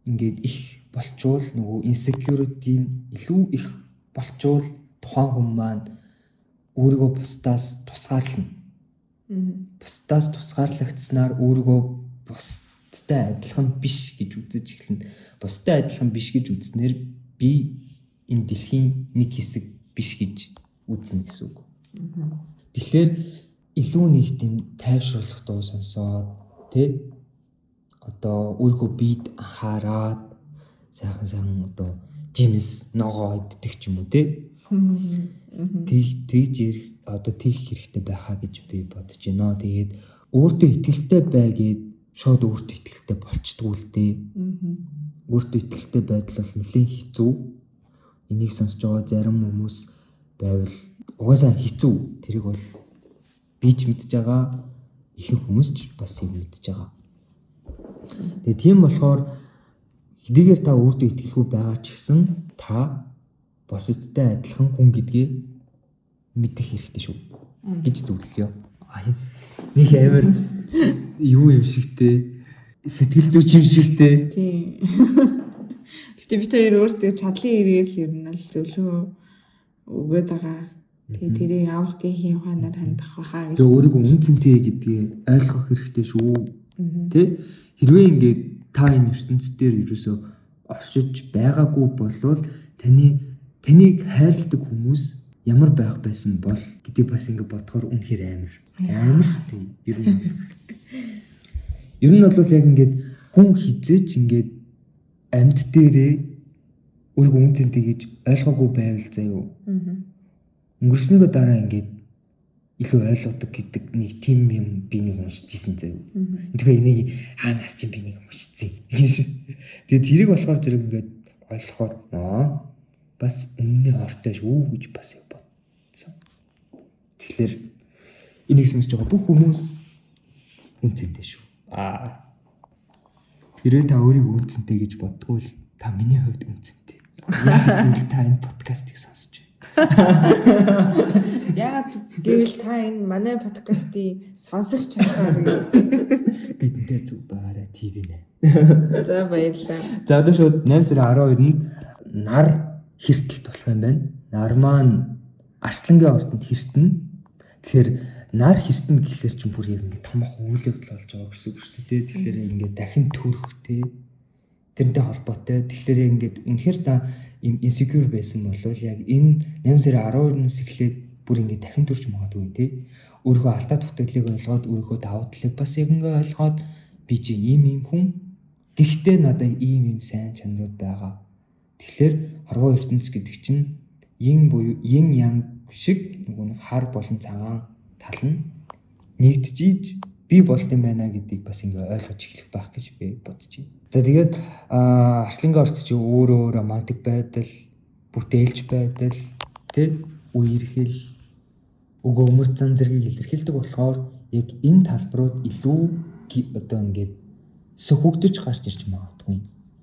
ингээд их болчвол нөгөө insecurity нь илүү их болчвол тухайн хүн маань өөрийгөө бусдаас тусгаарлана. Бусдаас тусгаарлагдсанаар өөрийгөө бусдтай адилхан биш гэж үзэж эхэлнэ. Бусдтай адилхан биш гэж үзснээр би энэ дэлхийн нэг хэсэг биш гэж үзнэ гэсэн үг. Тэгэхээр илүү нэг тийм тайвшруулах дуу сонсоод тий одоо өөрийнхөө биед анхаарад сайхан сайхан одоо жимс ногоо иддэг ч юм уу тий. Тэгж одоо тийх хэрэгтэй байхаа гэж би бодож байна. Тэгээд өөртөө итгэлтэй бай гээд шууд өөртөө итгэлтэй болчдгоо л дээ. Өөртөө итгэлтэй байдал бол нэлээд хэцүү. Энийг сонсож байгаа зарим хүмүүс байвал угаасаа хэцүү. Тэрийг бол би ч мэдж байгаа, ихэнх хүмүүс ч бас юм мэдж байгаа. Тэгээ тийм болохоор хэдийгээр та өөртөө итгэлгүй байгаа ч гэсэн та бусадтай адилхан хүн гэдгээ мэдэх хэрэгтэй шүү гэж зөвлөлөө. Нэг амар юу юм шигтэй, сэтгэл зүйч юм шигтэй. Тийм. Гэтэ бид хоёр өөрсдөө чадлын эргээр л ер нь л зөвлөгөө өгөөд байгаа. Тэгээ тэрийг авах гинхийн ухаанаар хандах байхаа гэж. Тэгээ өөрийгөө үнэ цэнтэй гэдгээ ойлгох хэрэгтэй шүү. Тэ? Хэрвээ ингээд та энэ ертөнцийн дээр ерөөсөө оршиж байгаагүй болвол таныг хайрладаг хүмүүс ямар байх байсан бол гэдгийг бас ингээд бодохоор үнэхээр амар. Амар шүү дээ. Ер нь. Ер нь бол яг ингээд хүн хизээч ингээд амьд дээрээ өөрийгөө үнэ цэнтэй гэж ойлгоогүй байвал заяо. Өнгөрснийгөө дараа ингээд илүү ойлгодог гэдэг нэг тийм юм би нэг уншиж исэн заяо. Тэгэхээр энийг хаанаас чинь би нэг уншицсан. Тэгээд тэрийг болохоор зэрэг ингээд ойлгохоор бас үнний ортой шүү гэж бас бодсон. Тэгэхээр энийг сонсож байгаа бүх хүмүүс үнэ цэнтэй шүү. Хэрвээ та өөрийгөө үнэ цэнтэй гэж боддгоо л та миний хувьд үнэ цэнтэй. Яг гэвэл та энэ подкастыг сонсож байна. Яагаад гэвэл та энэ манай подкастыг сонсох чадвар бидэнтэй зүг байгаарай ТV нэ. За баярлалаа. За одоо шууд 8 сарын 12-нд нар хэртэлт болох юм байна. Нар маань Арслангийн ордонд хэртэнэ. Тэгэхээр нар хэртэнэ гэхлээр чинь бүр яг ингээд томох үйл явдал болж байгаа гэсэн үг шүү дээ. Тэгэхээр ингээд дахин төрөх те тэрнтэй холбоотой. Тэгэхээр яг ингээд үнэхээр та им insecure байсан бол яг энэ 8 сарын 12-наас эхлээд бүр ингээд дахин төрж магадгүй те. Өөрийнхөө алдаа дутагдлыг ойлгоод өөрийнхөө давуу талыг бас яг ингээд ойлгоод би чи ийм ийм хүн. Гэхдээ надад ийм ийм сайн чанарууд байгаа. Тэгэхээр хорвоо ертөнц гэдэг чинь yin буюу yin yang шиг нөгөө нэг хар болон цагаан тал нь нэгджиж би болд юм байна гэдгийг бас ингээ ойлгож эхлэх байх гэж би бодож байна. За тэгээд Арслангийн орц чи өөрөө романтик байдал, бүтээлч байдал, тэ үерхэл, өгөөмөр зан зэргийг илэрхийлдэг болохоор яг энэ талбарууд илүү одоо ингээд сөхөгдөж гарч ирж магадгүй.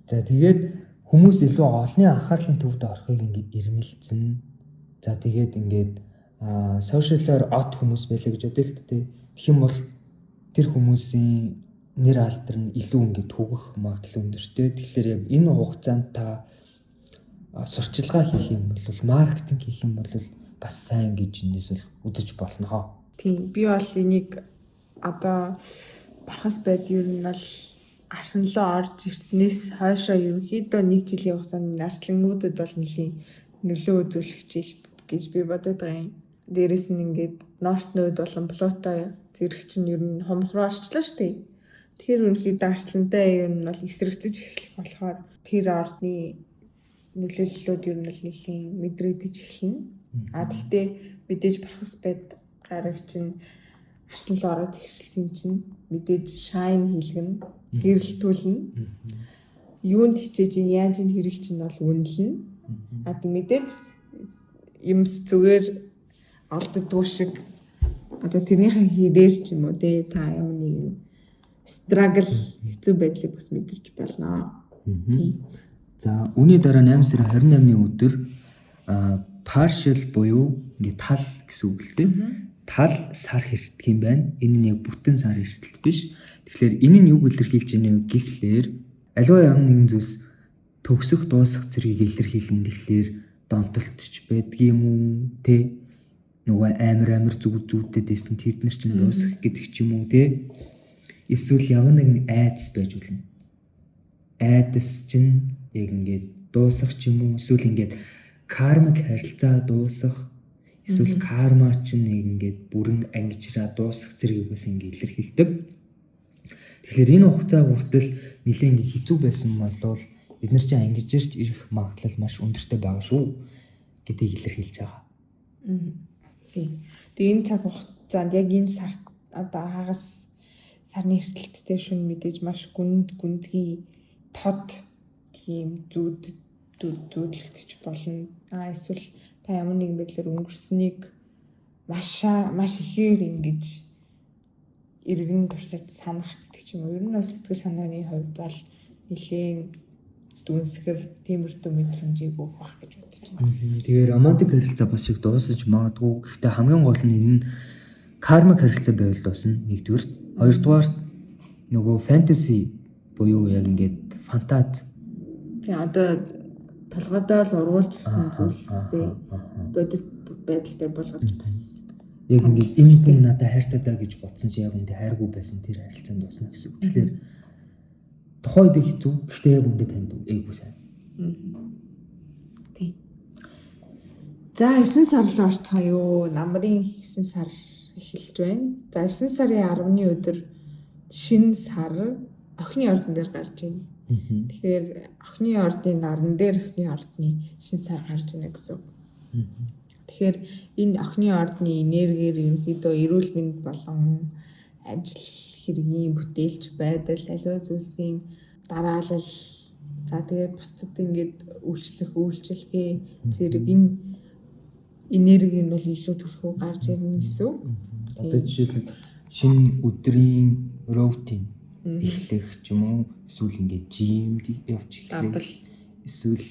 За тэгээд хүмүүс илүү олонний анхаарлын төвд орохыг ингээд ирмэлцэн. За тэгээд ингээд сошиалаар от хүмүүс байлаа гэж бодъё л дээ. Тэгэх юм бол тэр хүмүүсийн нэр алдар нь илүү ингээд түгэх магадлал өндөртэй. Тэгэхээр яг энэ хугацаанд та сурчилгаа хийх юм бол маркетинг хийх юм бол бас сайн гэж энэс бол үзэж болно. Тийм, би бол энийг одоо бархас байд ер нь бол Арсен руу орж ирснээс хойшоо ерөнхийдөө нэг жилийн хугацаанд арслангуудад бол нэлийн нөлөө үзүүлэх жил гэж би бодод байгаа юм. Дээрээс нь ингээд North Node болон Pluto зэрэг чинь ер нь хумх руу орчлоо шүү дээ. Тэр ерөнхийдөө арслантай ер нь бол эсрэгцэж эхлэх болохоор тэр ордны нөлөөллүүд ер нь бол нэлийн мэдрэгдэж эхэлнэ. А тэгтээ мэдээж бархас байд гараг чинь арслан руу ороод эхэлсэн чинь мэдээж shine хийлгэнэ, гэрэлтүүлнэ. Юунд хичээж ин яаж ин хэрэг чинь бол үнэлнэ. А тэг мэдээж юмс зүгээр олддгүй шиг одоо тэрнийхээ хэрээр ч юм уу те та ямар нэгэн struggle хэцүү байдлыг бас мэдэрч болно. За үүний дараа 8 сарын 28-ны өдөр partial буюу ингээ тал гэсэн үг л дээ. Тал сар хэртдэг юм байна. Энэ нь яг бүтэн сар хэртэл биш. Тэгэхээр энэ нь юг илэрхийлж байна вэ гэхлээр аливаа ямар нэгэн зүйлс төгсөх дуусах зэргийг илэрхийлнэ. Тэгэхээр донтолтч байдгийм үү те нөгөө амар зүг зүйтэй дэсэн тэд нар чинь дуусах гэдэг ч юм уу те эсвэл ямар нэгэн айдас байж болно. Айдас чинь яг ингээд дуусах ч юм уу эсвэл ингээд кармик харилцаа дуусах эсвэл карма чинь яг ингээд бүрэн ангижраа дуусах зэргийг бас ингээд илэрхийлдэг. Тэгэхээр энэ хугацаа хүртэл нэлээд ингээд хэцүү байсан болвол эдгээр чинь ангижирч ирэх магадлал маш өндөртэй байгаа шүү гэдгийг илэрхийлж байгаа. Тийм. Тэгээ энэ цаг хугацаанд яг энэ сард одоо хагас сарны эртэлттэй шүн мэдээж маш гүнд гүнзгий тод тийм зүүдлэгдэж болно. Эсвэл та ямар нэгэн байдлаар өнгөрснийг маш ихээр ингэж эргэн турсаж санах гэдэг ч юм уу. Ер нь бас сэтгэл санааны хувьд бол нэлээн дүнсгэр тиймэрхүү мэдрэмжийг өгөх байх гэж бодож байна. Тэгээ романтик харилцаа бас их дуусаж магадгүй. Гэхдээ хамгийн гол нь энэ нь кармик харилцаа байвал дуусна. Нэгдүгээрт, хоёрдугаарт нөгөө фэнтези буюу яг ингээд фантаз. Тэгээ одоо толгойдоо л ургуулж авсан зүйлсээ бодит байдал дээр болгож бас яг ингээд энэ хүн надад хайртай даа гэж бодсон чи яг үндэ хайргүй байсан тэр харилцаанд дуусна гэсэн үг. Тэгэхээр тухайн үед хэцүү. Гэхдээ яг үндэ танд эйгүү сайн. Тийм. За 9 сар руу орцгоо юу? Намрын 9 сар эхэлж байна. За 9 сарын 10-ны өдөр шинэ сар охины ордон дээр гарч байна. Тэгэхээр охины ордын наран дээр охины ордны шинэ сар гарч байна гэсэн үг. Тэгэхээр энэ охины ордны энергиэр ерөнхийдөө эрүүл мэнд болон ажил хэргийн бүтээлч байдал, аливаа зүйлсийн дараалал, за тэгээд бусдад ингээд үйлчлэх үйлчилгээ зэрэг энэ энерги нь бол илүү түлхүү гарч ирнэ гэсэн үг. Одоо жишээлбэл шинэ өдрийн роутин эхлэх ч юм уу, эсвэл ингээд жимд явж эхлэх, эсвэл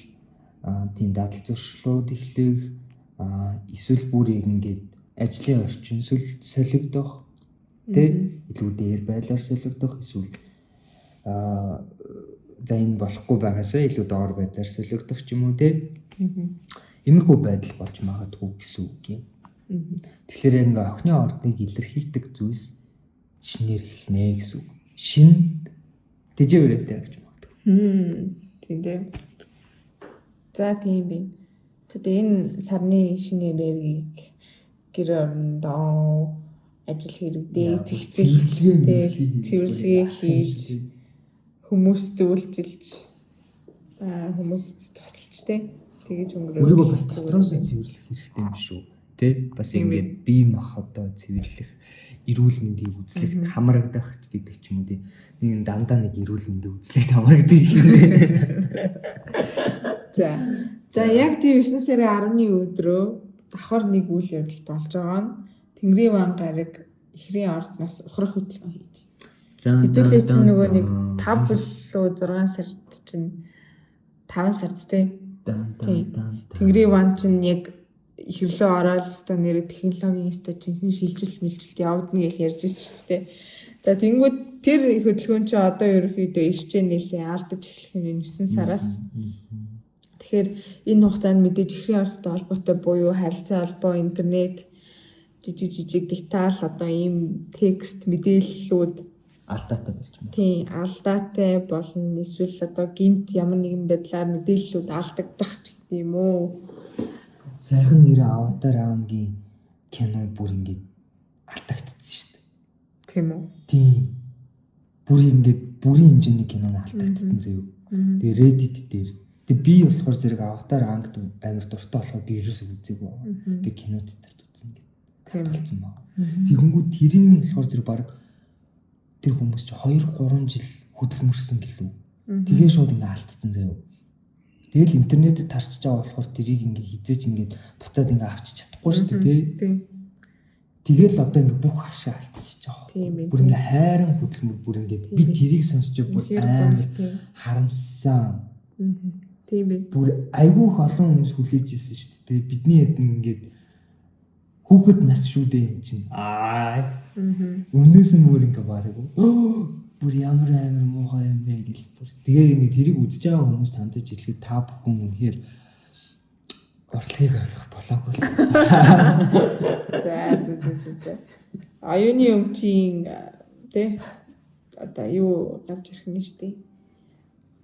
тийм дадал зуршлууд эхлэх, эсвэл бүр яг ингээд ажлын орчин солигдох, тэ илүү дээр байдлаар солигдох, эсвэл за энэ болохгүй байгаасаа илүү доор байдлаар солигдох ч юм уу, тэ. Иймэрхүү байдал болж магадгүй гэсэн үг юм. Тэгэхээр яг ингээ охины ордныг илэрхийлдэг зүйлс шинээр эхэлнэ гэсэн үг. Шин тэжээ өрөөтэй авч магадгүй. Тийм дээ. За тийм би. Тэгээ энэ сарны шинэ энергийг гэр орондоо ажил хэрэгдээ зэгцэлтэй цэвэрлэгээ хийж хүмүүст үйлчилж хүмүүст тусалж тэ тэгэж өнгөрөө. Өөрийгөө бас дотроосоо цэвэрлэх хэрэгтэй юм шүү. Тэ бас ингээд бие махбодоо цэвэрлэх, эрүүл мэндийг үзлэхт хамрагдах гэдэг ч юм уу, тэ. Нэг дандаа нэг эрүүл мэндийг үзлэхт хамрагддаг юм. За яг тэр 9 сарын 10-ны өдрөө давхар нэг үйл явдал болж байгаа нь Тэнгэрийн ван гараг ихрийн ордноос ухрах хөдөлгөөн хийж. Хэдүүлээ чинь нөгөө нэг 5 болоо 6 сард чинь 5 сард тий. Тэнгэрийн ван чинь яг ихэрлөө ороод өстө нэрээ технологийн өстө жинхэнэ шилжилт мэлжилт явагдана гэж ярьж байсан шүү дээ. За тэнгүүд тэр хөдөлгөөн чинь одоо ерөнхийдөө ирчээ нэлээ алдаж эхлэх юм 9 сараас. Тэгэхээр энэ хугацаанд мэдээж ихрийн ордтой холбоотой буюу харилцаа холбоо, интернет, жижиг деталь одоо ийм текст мэдээллүүд алдаатай болж байна. Тийм, алдаатай болно. Эсвэл одоо гинт ямар нэгэн байдлаар мэдээллүүд алдагдах ч гэдэг юм уу. Сайхан нэр Аватар Аангийн кино бүр ингээд алдагдсан шүү дээ. Тийм үү? Тийм. Бүр ингээд бүрийн хэмжээний киноны алдагдсан заяа. Тэгээ Reddit дээр. Тэгээ би болохоор зэрэг Аватар Аангд амар дуртай болохоор би ерөөсөө үзээгүй байгаа. Би кино театрт үзсэн гэдэг. Хадгалсан баг. Тэгэнгүүт тэрийг болохоор зэрэг баг тэр хүмүүс чи 2 3 жил хөдөлмөрсөн гэлүү. Тэгээ шууд ингээ алдсан заяа. Тэгэл интернетэд тарчиж байгаа болохоор тэрийг ингээ хизээч ингээд буцаад ингээ авчиж чадахгүй шүү дээ, тий. Тэгэл одоо ингээ бүх ашиг алдчихж байгаа. Бүр ингээ хайран хөдөлмөр бүр ингээ би тэрийг сонсч бүр амар харамссан. Тийм ээ. Бүр айгүй их олон хүмүүс хүлээж ирсэн шүү дээ. Бидний хэд ингээд хүүхэд нас шүү дээ юм чинь. Аа. Өмнөөс нь бүр ингээ бараг бүр ямар амар муухай юм бэ гэл бүр. Тэгээ ингээ тэрийг үзэж байгаа хүмүүс тандаж хэлэхэд та бүхэн үнэхээр урлагийг ойлгох болоогүй. За за за за. Оюуны өмчийн тэ одоо юу гарч ирэх нь шүү дээ.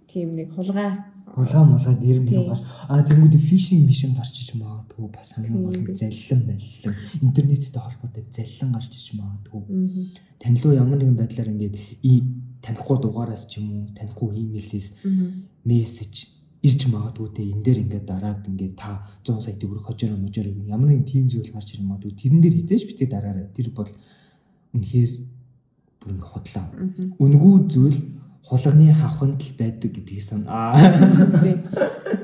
Тийм нэг хулгай. Хулгай мулгай нэр мөр гарч. Аа тэнгууд фишинг мишин гарч иж магадгүй бас хамгийн гол нь заллан маллан интернеттэй холбоотой заллан гарч иж магадгүй. Тань руу ямар нэгэн байдлаар ингээд танихгүй дугаараас ч юм уу, танихгүй имэйлээс мессеж ирж магадгүй те энэ дээр ингээд дараад ингээд та 100 сая төгрөг хожоороо можоороо ямар нэгэн тийм зүйл гарч ирж магадгүй. Тэрэн дээр хизээш битгий дараарай. Тэр бол үнэхээр Бүр ингээ худлаа. Үнгүй зүйл хулганы хавханд л байдаг гэдгийг сан. Аа.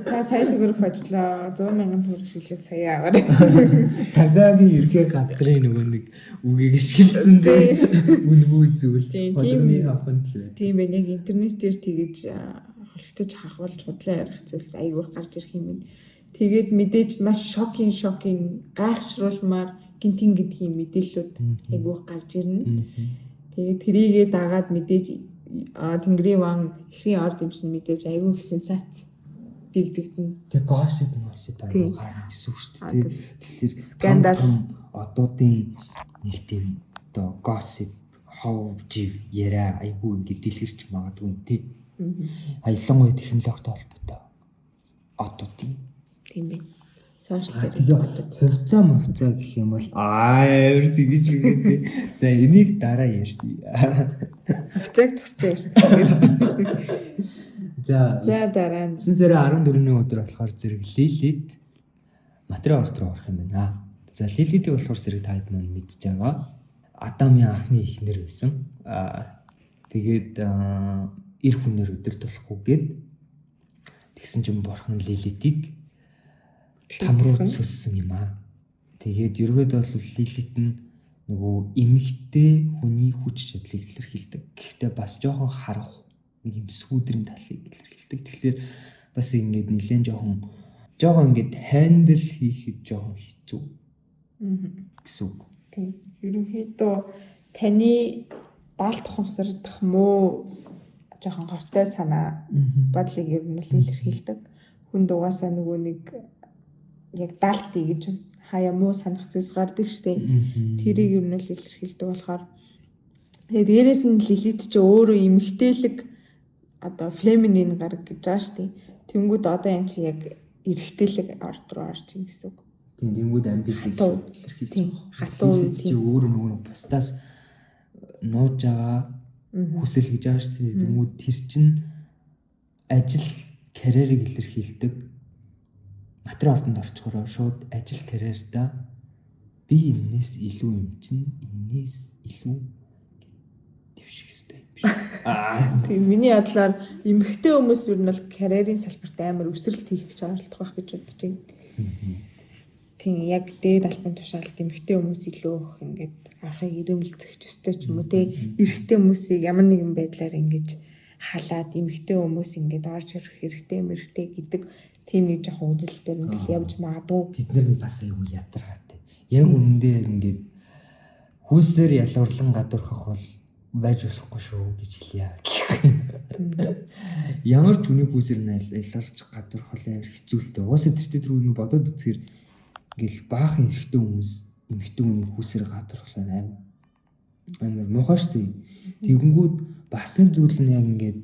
Та сая төгрөг хожлоо, 100 мянган төгрөг шилээ сая аваарай. Цагдаагийн ерхий газрын нөгөө нэг үгийг ашигласан дээ. Үнгүй зүйл хулганы хавханд л байдаг. Тийм байна. Яг интернетээр тэгэж холигтож хахвалж худлаа ярих зүйл айгүй гарч ирэх юм байна. Тэгээд мэдээж маш шокинг гайхшруулмаар гинтин гэдгийн мэдээллүүд айгүй гарч ирнэ. Тэгээд тэрийгээ дагаад мэдээж Тэнгэрийн ван эхрийн орд юм шиг мэдээж айгүй их сенсац дэгдэгдэнэ. Тэг gossip мосип айгүй гарна гэсэн үг шүү дээ. Тэгэхээр скандал одуудын нэг тийм одоо gossip хов жив яриа айгүй ингэ дэлгэрч магадгүй тий. Аялангуяа технологитой холбоотой одуудын тийм байна. Сошиал дээр хувьцаа мовцаа гэх юм бол амар тэгэж үгээд. За энийг дараа ярьъя. Хувьцааг тусдаа ярьсан. За за дараа нь 9 сарын 14-ний өдөр болохоор зэрэг Лилит материал орд руу орох юм байна. За Лилитийг болохоор зэрэг та хэд маань мэдж байгаа. Адамын анхны эхнэр байсан. Тэгээд эр хүнээр өдөрт болохгүйгээд тэгсэн чинь бурхан Лилитийг там руу сөссөн юм аа. Тэгээд ерөөдөө бол Лилит нь нөгөө эмэгтэй хүний хүч чадлыг илэрхийлдэг. Гэхдээ бас жоохон харах нэг юм сүүдрийн талыг илэрхийлдэг. Тэгэхээр бас ингээд нэлээд жоохон ингээд handle хийхэд жоохон хэцүү гэсэн үг. Тийм. Ерөнхийдөө таны далд ухамсардах муу жоохон гортой санаа бодлыг ер нь илэрхийлдэг. Хүнд угаасаа нөгөө нэг яг далд гэж хаяа муу санах зүйлс гардаг штеп. Тэрийг ер нь л илэрхийлдэг болохоор тэгээ дээрэс нь Лилит чи өөрөө эмэгтэйлэг одоо feminine гараг гэж байгаа штеп. Тэнгүүд одоо энэ чи яг эрэгтэйлэг орд руу орж ийн гэсэн үг. Тийм, тэнгүүд амбицийг илэрхийлж байгаа. Хатуу чи өөрөө нөгөө бусдаас нууж байгаа хүсэл гэж байгаа штеп. Тэнгүүд тэр чин ажил карьерийг илэрхийлдэг. Материал ордонд орчхороо шууд ажил карьердаа би энэс илүү юм чинь энэс илүү дэвших хэрэгтэй юм биш. Тийм, миний бодлоор эмэгтэй хүмүүс ер нь бол карьерийн салбарт амар өсрэлт хийх гэж оролдох байх гэж бодож байна. Тийм, яг дээд албан тушаалд эмэгтэй хүмүүс илүү их ингээд архыг ирэмэлцэх ёстой ч юм уу те. Эрэгтэй хүмүүсийг ямар нэгэн байдлаар ингэж халаад эмэгтэй хүмүүс ингээд орж ирэх хэрэгтэй мэрэгтэй гэдэг тийм нэг жоохон үзэл баримтал явж магадгүй. Тэд нар нь бас айгүй ядаргаатай. Яг үнэндээ ингээд хүүсээр ялгуурлан гадуурхах бол байж болохгүй шүү гэж хэлье. Ямар ч үнийг хүүсээр нь ялгарч гадуурхах амар хэцүү л дээ. Угаасаа тэр тэр үнийг бодоод үзэхээр ингээл баахан эрэгтэй хүмүүс эмэгтэй хүний хүүсээр гадуурхах амар муухай шүү дээ. Тэгэнгүүт бас нэг зүйл нь яг ингээд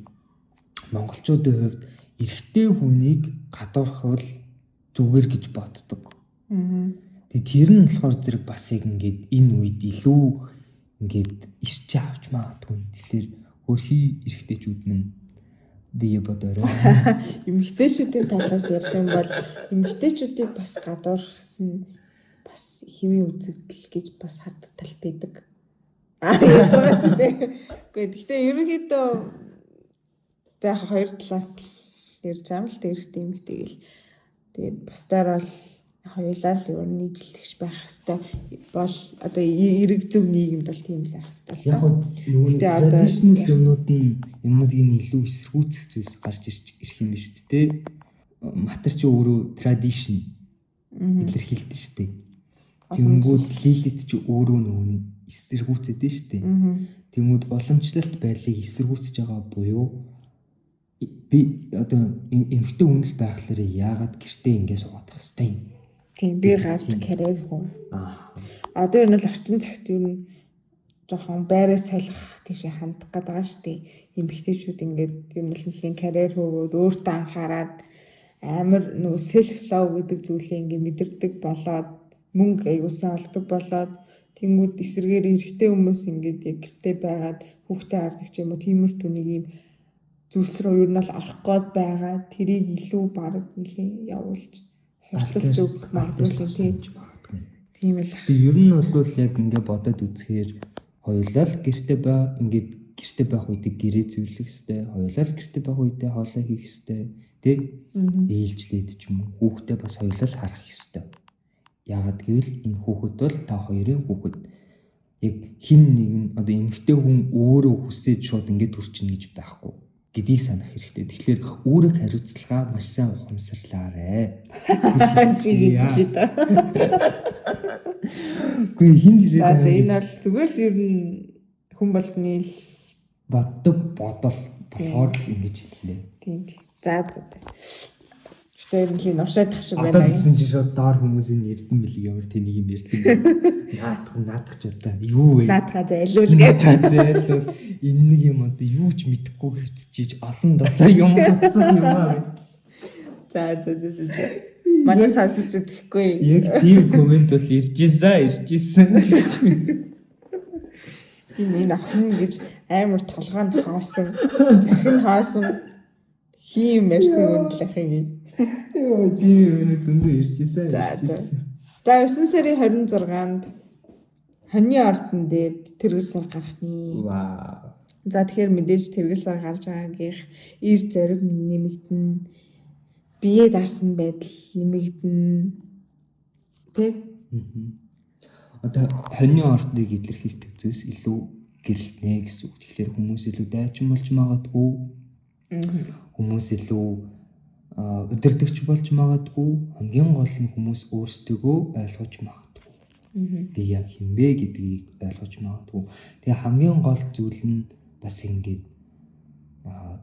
монголчуудын хувьд эрэгтэй хүнийг гадуурхвал зүгээр гэж боддог. Тэгээ тэр нь болохоор зэрэг бас яг ингээд энэ үед илүү ингээд ирчээ авч магадгүй. Тэгэхээр хөрхий эрэгтэйчүүд минь бие бодоорой. Эмэгтэйчүүдийн талаас ярих юм бол эмэгтэйчүүдийг бас гадуурхсан бас хэвийн үзэгдэл гэж бас хардаг тал байдаг. Ядаргаа тийм. Үгүй гэхдээ ерөнхийдөө за хоёр талаас л ярьж байгаа юм л тэ, эрэгтэй эмэгтэй гэл. Тэгээд бусдаар бол хоёулаа л ер нь нийтлэгч байх хэвээр бол одоо эрэг зөв нийгэмд бол тийм л байх хэвээр. Яг нөгөө traditional юмнууд нь юмнуудыг нь илүү эсэргүүцэх зүйлс гарч ирэх юм биш үү те. Матер чи өөрөө tradition илэрхийлдэг шүү дээ. Тэнгүүд Лилит чи өөрөө нөгөөний эсэргүүцээд шүү дээ. Тэнгүүд уламжлалт байдлыг эсэргүүцэж байгаа буюу би одоо эмэгтэй хүн л байхлаараа яагаад гэртээ ингэ суугаад байх хэвтэй юм. Тийм, би гарч карьер хүн. Одоо энэ бол орчин цагт ер нь жоохон байраа солих тийшээ хандах гээд байгаа шүү дээ. Эмэгтэйчүүд ингээд ер нь нэлийн карьер хөвөөд өөртөө анхаарад амар нөгөө self love гэдэг зүйлийг ингээд мэдэрдэг болоод мөнгө аягуулсан олдог болоод тэнгууд эсрэгээр эрэгтэй хүмүүс ингээд яг гэртээ байгаад хүүхдээ хардаг ч юм уу тиймэрхүү нэг юм зүйлс рүү ер нь бол орох гээд байгаа. Тэрийг илүү бараг нэлийн явуулж хурцлж өгөх магадгүй тийм. Тийм л. Гэтэ ер нь бол яг ингээ бодоод үзэхээр Хоёулаа л гэрте ба ингээд гэрте байх үедээ гэрээ цэвэрлэх хэвээр, хоёулаа л гэрте байх үедээ хоолой хийх хэвээр, тэ? Ээлжлээд ч юм уу хүүхдээ бас хоёулаа л харах хэвээр. Яагаад гэвэл энэ хүүхэд бол та хоёрын хүүхэд. Яг хин нэг нь одоо эмэгтэй хүн өөрөө хүсээд шууд ингээд төрчихнө гэж байхгүй гэдгийг санах хэрэгтэй. Тэгэхээр үүрэг хариуцлага маш сайн ухамсарлаарэ. Чи гэдэг та. Үгүй хин дээрээ. За энэ бол зүгээр л ер нь хүн болгоны л боддог бодол болохоор л ингэж хэллээ. Тийм. За за. Гэтэ ер нь л новшаадах шиг байна. Одоо тэгсэн чинь шууд доор хүмүүсийн эрдэм бэлэг ямар тэнийг юм эрдэм. Наадах наадах ч удаа юу вэ? Наадхаа зайлуул гэж. Наадхаа зайлуул энэ нэг юм одоо юу ч мэдэхгүй хэвтчихэж олон долоо юм утсан юм аа. За за за за. Манай сонсож идэхгүй. Яг тийм комент бол ирж исэн. Энэ охин гэж амар толгойн хоосон. Дахин хоосон. Хийм ярьсан үнэлэх юм гэж. Йоо, тийм юм зөндөө ирж исэн. За 9 сарын 26-нд хоньны ордон дээр тэргэл сар гарах нэ. Вау. За тэгэхээр мэдээж тэргэл сар гарч байгаагийнх ир зориг нэмэгдэнэ. Бие дарсан байдал нэмэгдэнэ. Тэ? Одоо хоньны ордныг илэрхийлдэг зүйлс илүү гэрэлтнэ гэсэн үг. Тэгэхээр хүмүүс илүү дайчин болж магадгүй. Хүмүүс илүү удирдагч болж магадгүй. Хамгийн гол нь хүмүүс өөрсдөө ойлгож магадгүй. Би яг хэн бэ гэдгийг ойлгож магадгүй. Тэгээ хамгийн гол зүйл нь бас ингээд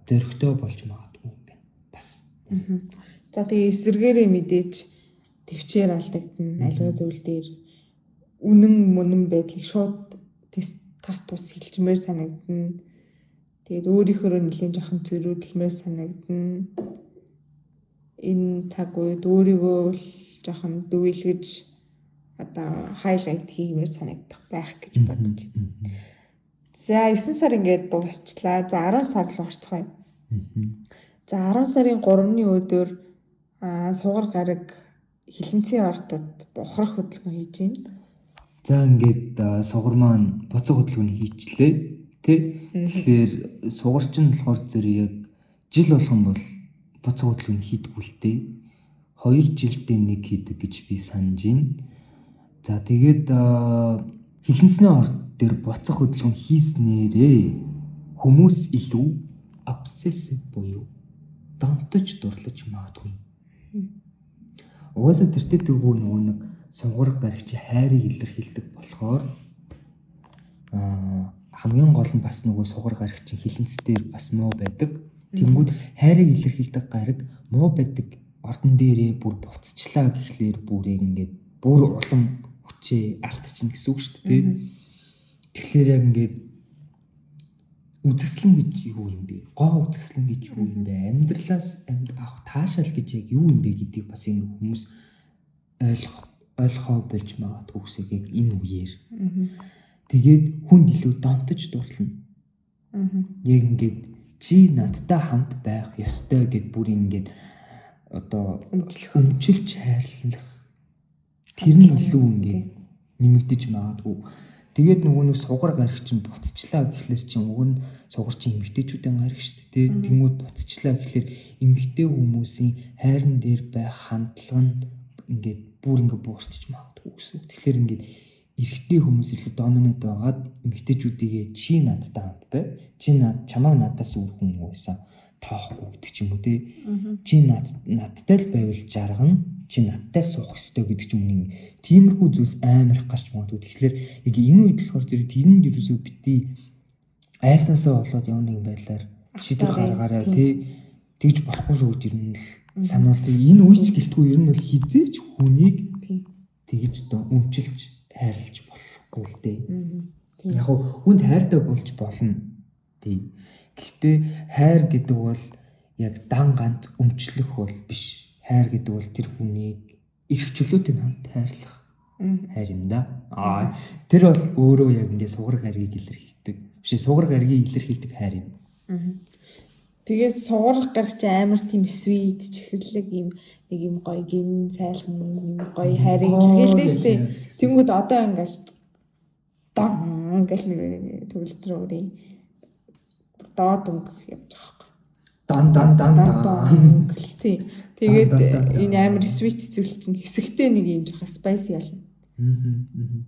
зоригтой болж магадгүй юм байна. Бас. За тэгээ эсэргээрээ мэдээж төвчээр алдагдана. Аливаа зүйл дээр үнэн мөнэн байдлыг шууд тас тус хэлжмээр санагдана. Тэгээд өөрийнхөө нэлийн жоохон зөрүүдлэмээр санагдана. Энэ цаг үед өөрийгөө л жоохон дүүйлгэж одоо хайлайт хиймээр санагдах байх гэж бодож. За 9 сар ингээд дуусчлаа. За 10 сар руу орцгоё. За 10 сарын 3-ны өдөр сугар гараг хилэнцгийн ордод бухрах хөдөлгөөн хийж байна. За ингээд сугар маань буцах хөдөлгөөн хийчлээ. Тэ? Тэгэхээр сугарч нь болохоор зэрэг яг жил болгон бол буцах хөдөлгөөн хийдэггүй л дээ. 2 жилдээ нэг хийдэг гэж би санаж байна. За тэгээд хилэнцний орд дээр буцах хөдөлгөөн хийснээрээ хүмүүс илүү obsessive буюу донтож дурлаж магадгүй. Угаасаа тэртээ тэргүй нөгөө нэг сунгар гарагч хайрыг илэрхийлдэг болохоор хамгийн гол нь бас нөгөө сугар гарагчин хилэнц дээр бас муу байдаг. Тэнгүүд хайрыг илэрхийлдэг гараг муу байдаг ордон дээрээ бүр буцчлаа гэхлээр бүрийг ингээд бүр улам хүчээ алдчихна гэсэн үг шүү дээ. Тэгэхээр яг ингээд үзэсгэлэн гэж юу юм бэ? Гоо үзэсгэлэн гэж юу юм бэ? Амьдралаас амьд авах таашаал гэж яг юу юм бэ гэдгийг бас ингээд хүмүүс ойлгохоо болж магадгүй гэсэн яг энэ үеэр. Тэгээд хүнд илүү донтож дурлана. Яг ингээд чи надтай хамт байх ёстой гэд бүр ингээд одоо өмчлөж хайрлах тэр нь илүү ингээд нэмэгдэж магадгүй. Тэгээд нөгөө нэг сугар гараг чинь буцчлаа гэхлээс чинь уг нь сугар чинь эмэгтэйчүүдийн гараг шүү дээ. Тэнгүүд буцчлаа гэхлээр эмэгтэй хүмүүсийн хайран дээр байх хандлага нь ингээд бүр ингээд буурчиж магадгүй гэсэн үг. Тэгэхээр ингээд эрэгтэй хүмүүс илүү доминант байгаад эмэгтэйчүүдийгээ чи надтай хамт бай. Чи над чамайг надаас өөр хүн уусаа тоохгүй гэдэг ч юм уу те. Чи надтай л байвал жаргана. Чи надтай суух ёстой гэдэг ч юм уу. Тиймэрхүү зүйлс амар их гарч магадгүй. Тэгэхээр яг энэ үед болохоор зэрэг тэрэнд ерөөсөө бити айснаасаа болоод ямар нэгэн байдлаар шийдвэр гаргаарай те. Тэгж болохгүй шүү гэдэг ер нь л сануулъя. Энэ үеч гэлтгүй ер нь бол хизээч хүнийг тэгж одоо өмчилж хайрлаж болохгүй л дээ. Яг хүнд хайртай болж болно. Тий. Гэхдээ хайр гэдэг бол яг дан ганц өмчлөх бол биш. Хайр гэдэг бол тэр хүнийг эрх чөлөөтэй хамт хайрлах хайр юм да. Аа тэр бол өөрөө яг ингээ сугар гаргийг илэрхийлдэг. Биш сугар гаргийг илэрхийлдэг хайр юм. Тэгээд сугар гараг чи амар тийм sweet чихэрлэг юм нэг юм гоё гин цайлган юм гоё хайрыг илэрхийлдэг шүү дээ. Тэнгүүд одоо ингээл дан гэл нэг төгөлдрөөрийн доод өнгө явж байгаа байхгүй. Дан дан дан дан гэл тий. Тэгээд энэ амар sweet зүйл чинь хэсэгтэй нэг юм жоохон spicy ялна.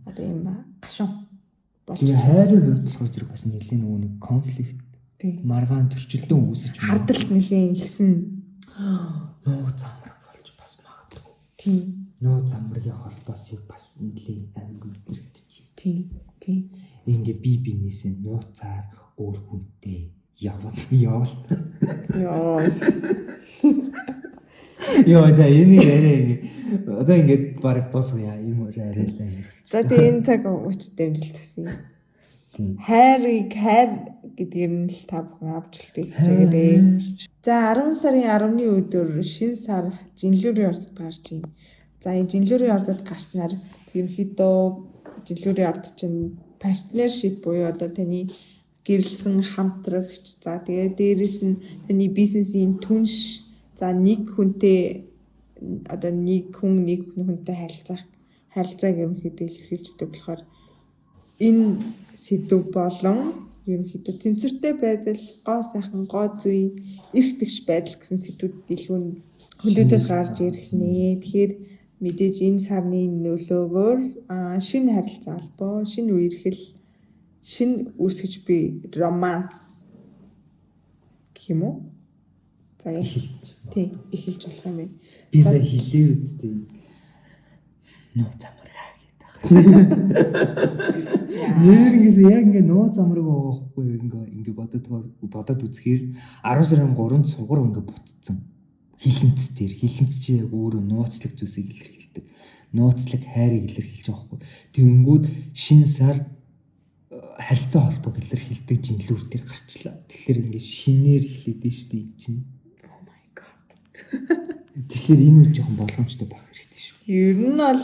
Одоо юм гашуун болж. Тэгээ хайрын хувьд болохоор зэрэг бас нэлээд нөгөө нэг конфликт маргаан зөрчилдөөн үүсэж хардалт нэлээд ихсэн. Нууц амраг болж бас магадгүй. Тийм. Нууц амрагийн холбоосыг бас нэлээд амар мэдрэгдэж. Тийм. Тийм. Ингээ би бинээсээ нууцаар өөр хүнтэй явал явал. Йоо. Йоо за энийг арай ингээ одоо ингээд баг дуусгая юм өөр арай л амар болчих. За тэгээ энэ цаг хүч дэмжилт гэсэн юм. Тийм. Хайрыг хайр гэдгээр нь л та бүхэн авч үлдээх хичээгээрэй. За 10 сарын 10-ны өдөр шинэ сар Жинлүүрийн ордод гарч байна. За энэ Жинлүүрийн ордод гарснаар ерөнхийдөө Жинлүүрийн орд чинь партнершип буюу одоо таны гэрэлсэн хамтрагч, за тэгээ дээрэс нь таны бизнесийн түнш, за нэг хүнтэй одоо нэг хүн нэг хүнтэй харилцах харилцааг ерөнхийдөө илэрхийлж өгдөг болохоор энэ сэдв болон ерөнхийдөө тэнцвэртэй байдал, гоо сайхан, гоо зүй, эрх тэгш байдал гэсэн сэдвүүд илүү хөндөдөж гарч ирэх нэ. Тэгэхээр мэдээж энэ сарны нөлөөгөөр шинэ харилцаа холбоо, шинэ үерхэл, шинэ үүсгэж буй романс гэх юм уу? За эхэлж. Тийм, эхэлж болох юм байна. Би сая хэлээ үсттэй. Нууц амаргаа гэдэг. Нэрнгэс яг ингээ нууц амаргаа байгаа хгүй ингээ бодод үзэхээр 10 сарын 3-нд сугар ингээ буцсан. Хилэнц дээр хилэнц чи яг өөрөө нууцлаг зүйлсийг илэрхийлдэг. Нууцлаг хайрыг илэрхийлж байгаа хгүй. Тэгэнгүүт шин сар харилцаа холбоог илэрхийлдэг жинлүүр дээр гарчлаа. Тэгэхээр ингээ шинээр эхлэдэж штэ юм чинь. Oh my god. Тэгэхээр энэ үе жоохон боломжтой байх хэрэгтэй шүү. Ер нь бол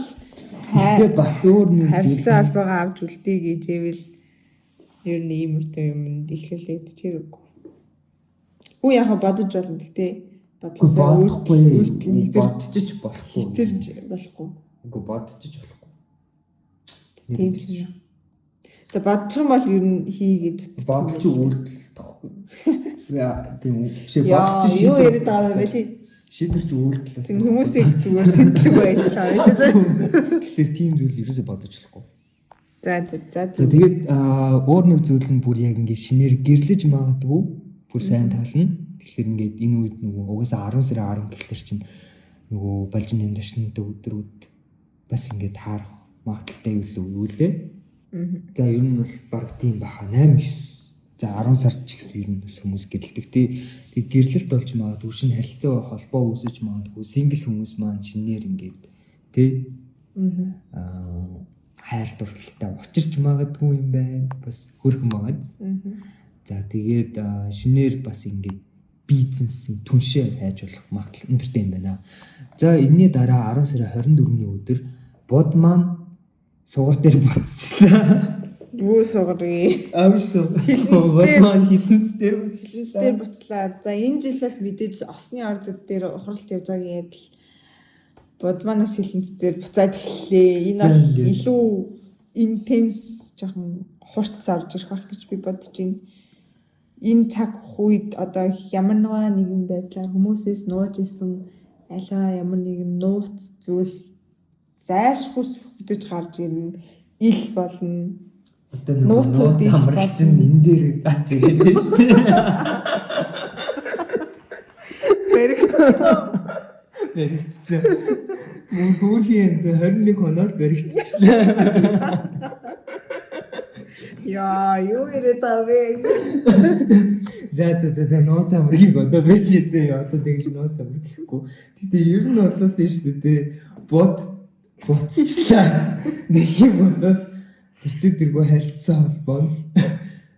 тэгэхээр бас өөр нэг зүйл харилцаа холбоогоо авч үлдээ гэж ивэл ер нь ийм үтэй юмд эхлүүлээд чирэггүй. Үгүй яхаа бодож болно. Гэтэ бодлосоо үйлдэл нь бодчих болохгүй. Хитэрч болохгүй. Үгүй бодчих болохгүй. Тийм л юм. За бодчих юм бол ер нь хийгээд бодчих үйлдэл тоохгүй. Яа тийм үү. Биш бодчих юу яриад байгаа юм бэ лээ? Шийдвэрч үйлдэл. Тийм хүмүүсийг зүгээр сэнтлэг байж байгаа юм шиг. Тэгэхээр тийм зүйл ерөөсөө бодож болохгүй. За за за. За тэгээд өөр нэг зүйл нь бүр яг ингэ шинээр гэрлэж магадгүй бүр сайн тална. Тэгэхээр ингээд энэ үед нөгөө угаасаа 10 сарын 10 гэхлээр чинь нөгөө балжин нэмдэшнтэй өдрүүд бас ингээд таарах магадaltaй юу лээ. За ер нь бол баг тийм баха 8 9. За 10 сард ч гэсэн ер нь бас хүмүүс гэрэлдэг тий. Тэг гэрлэлт болж магадгүй шинэ харилцаа холбоо үүсэж магадгүй сингл хүмүүс маань шинээр ингээд тий. Хайр дурлалтай учирч магадгүй юм байна. Бас хөрхөн магад. За тэгээд шинээр бас ингээд бизнесийн түншээ хайж болох магадлал өндөртэй юм байна. За энэний дараа 10 сарын 24-ний өдөр бод маань сугар дээр буцчихлаа. Юу сугар вэ? Аавч сугар. Бод маань хилэнц дээр буцлаа. За энэ жил бол мэдээж осны ордод дээр ухралт явж байгаагийн адил бод манаас хилэнц дээр буцаад эхэллээ. Энэ бол илүү интенс жоохон хурц орж ирэх байх гэж би бодож байна. Энэ цаг үед одоо ямар нэгэн байдлаар хүмүүсээс нууж исэн алгаа ямар нэгэн нууц зүйлс зайлшгүй сүхдэж гарч ирнэ, ил болно. Одоо нууц амрагч чинь энэ дээр гарч ирээд байна шүү дээ. Баригдсан. Баригдсан. Мөн хүүрхийн 21 хоноод баригдчихлаа. Яа, юу яриад байгаа вэ? За за за нууц амргийг одоо бэлээ зөө одоо тэгж нууц амраг гэхгүй. Гэтэ ер нь бол тийм шүү дээ. Бод буцчлаа. Нэг юм бол тэртээ тэргүй харилцаа холбоо нь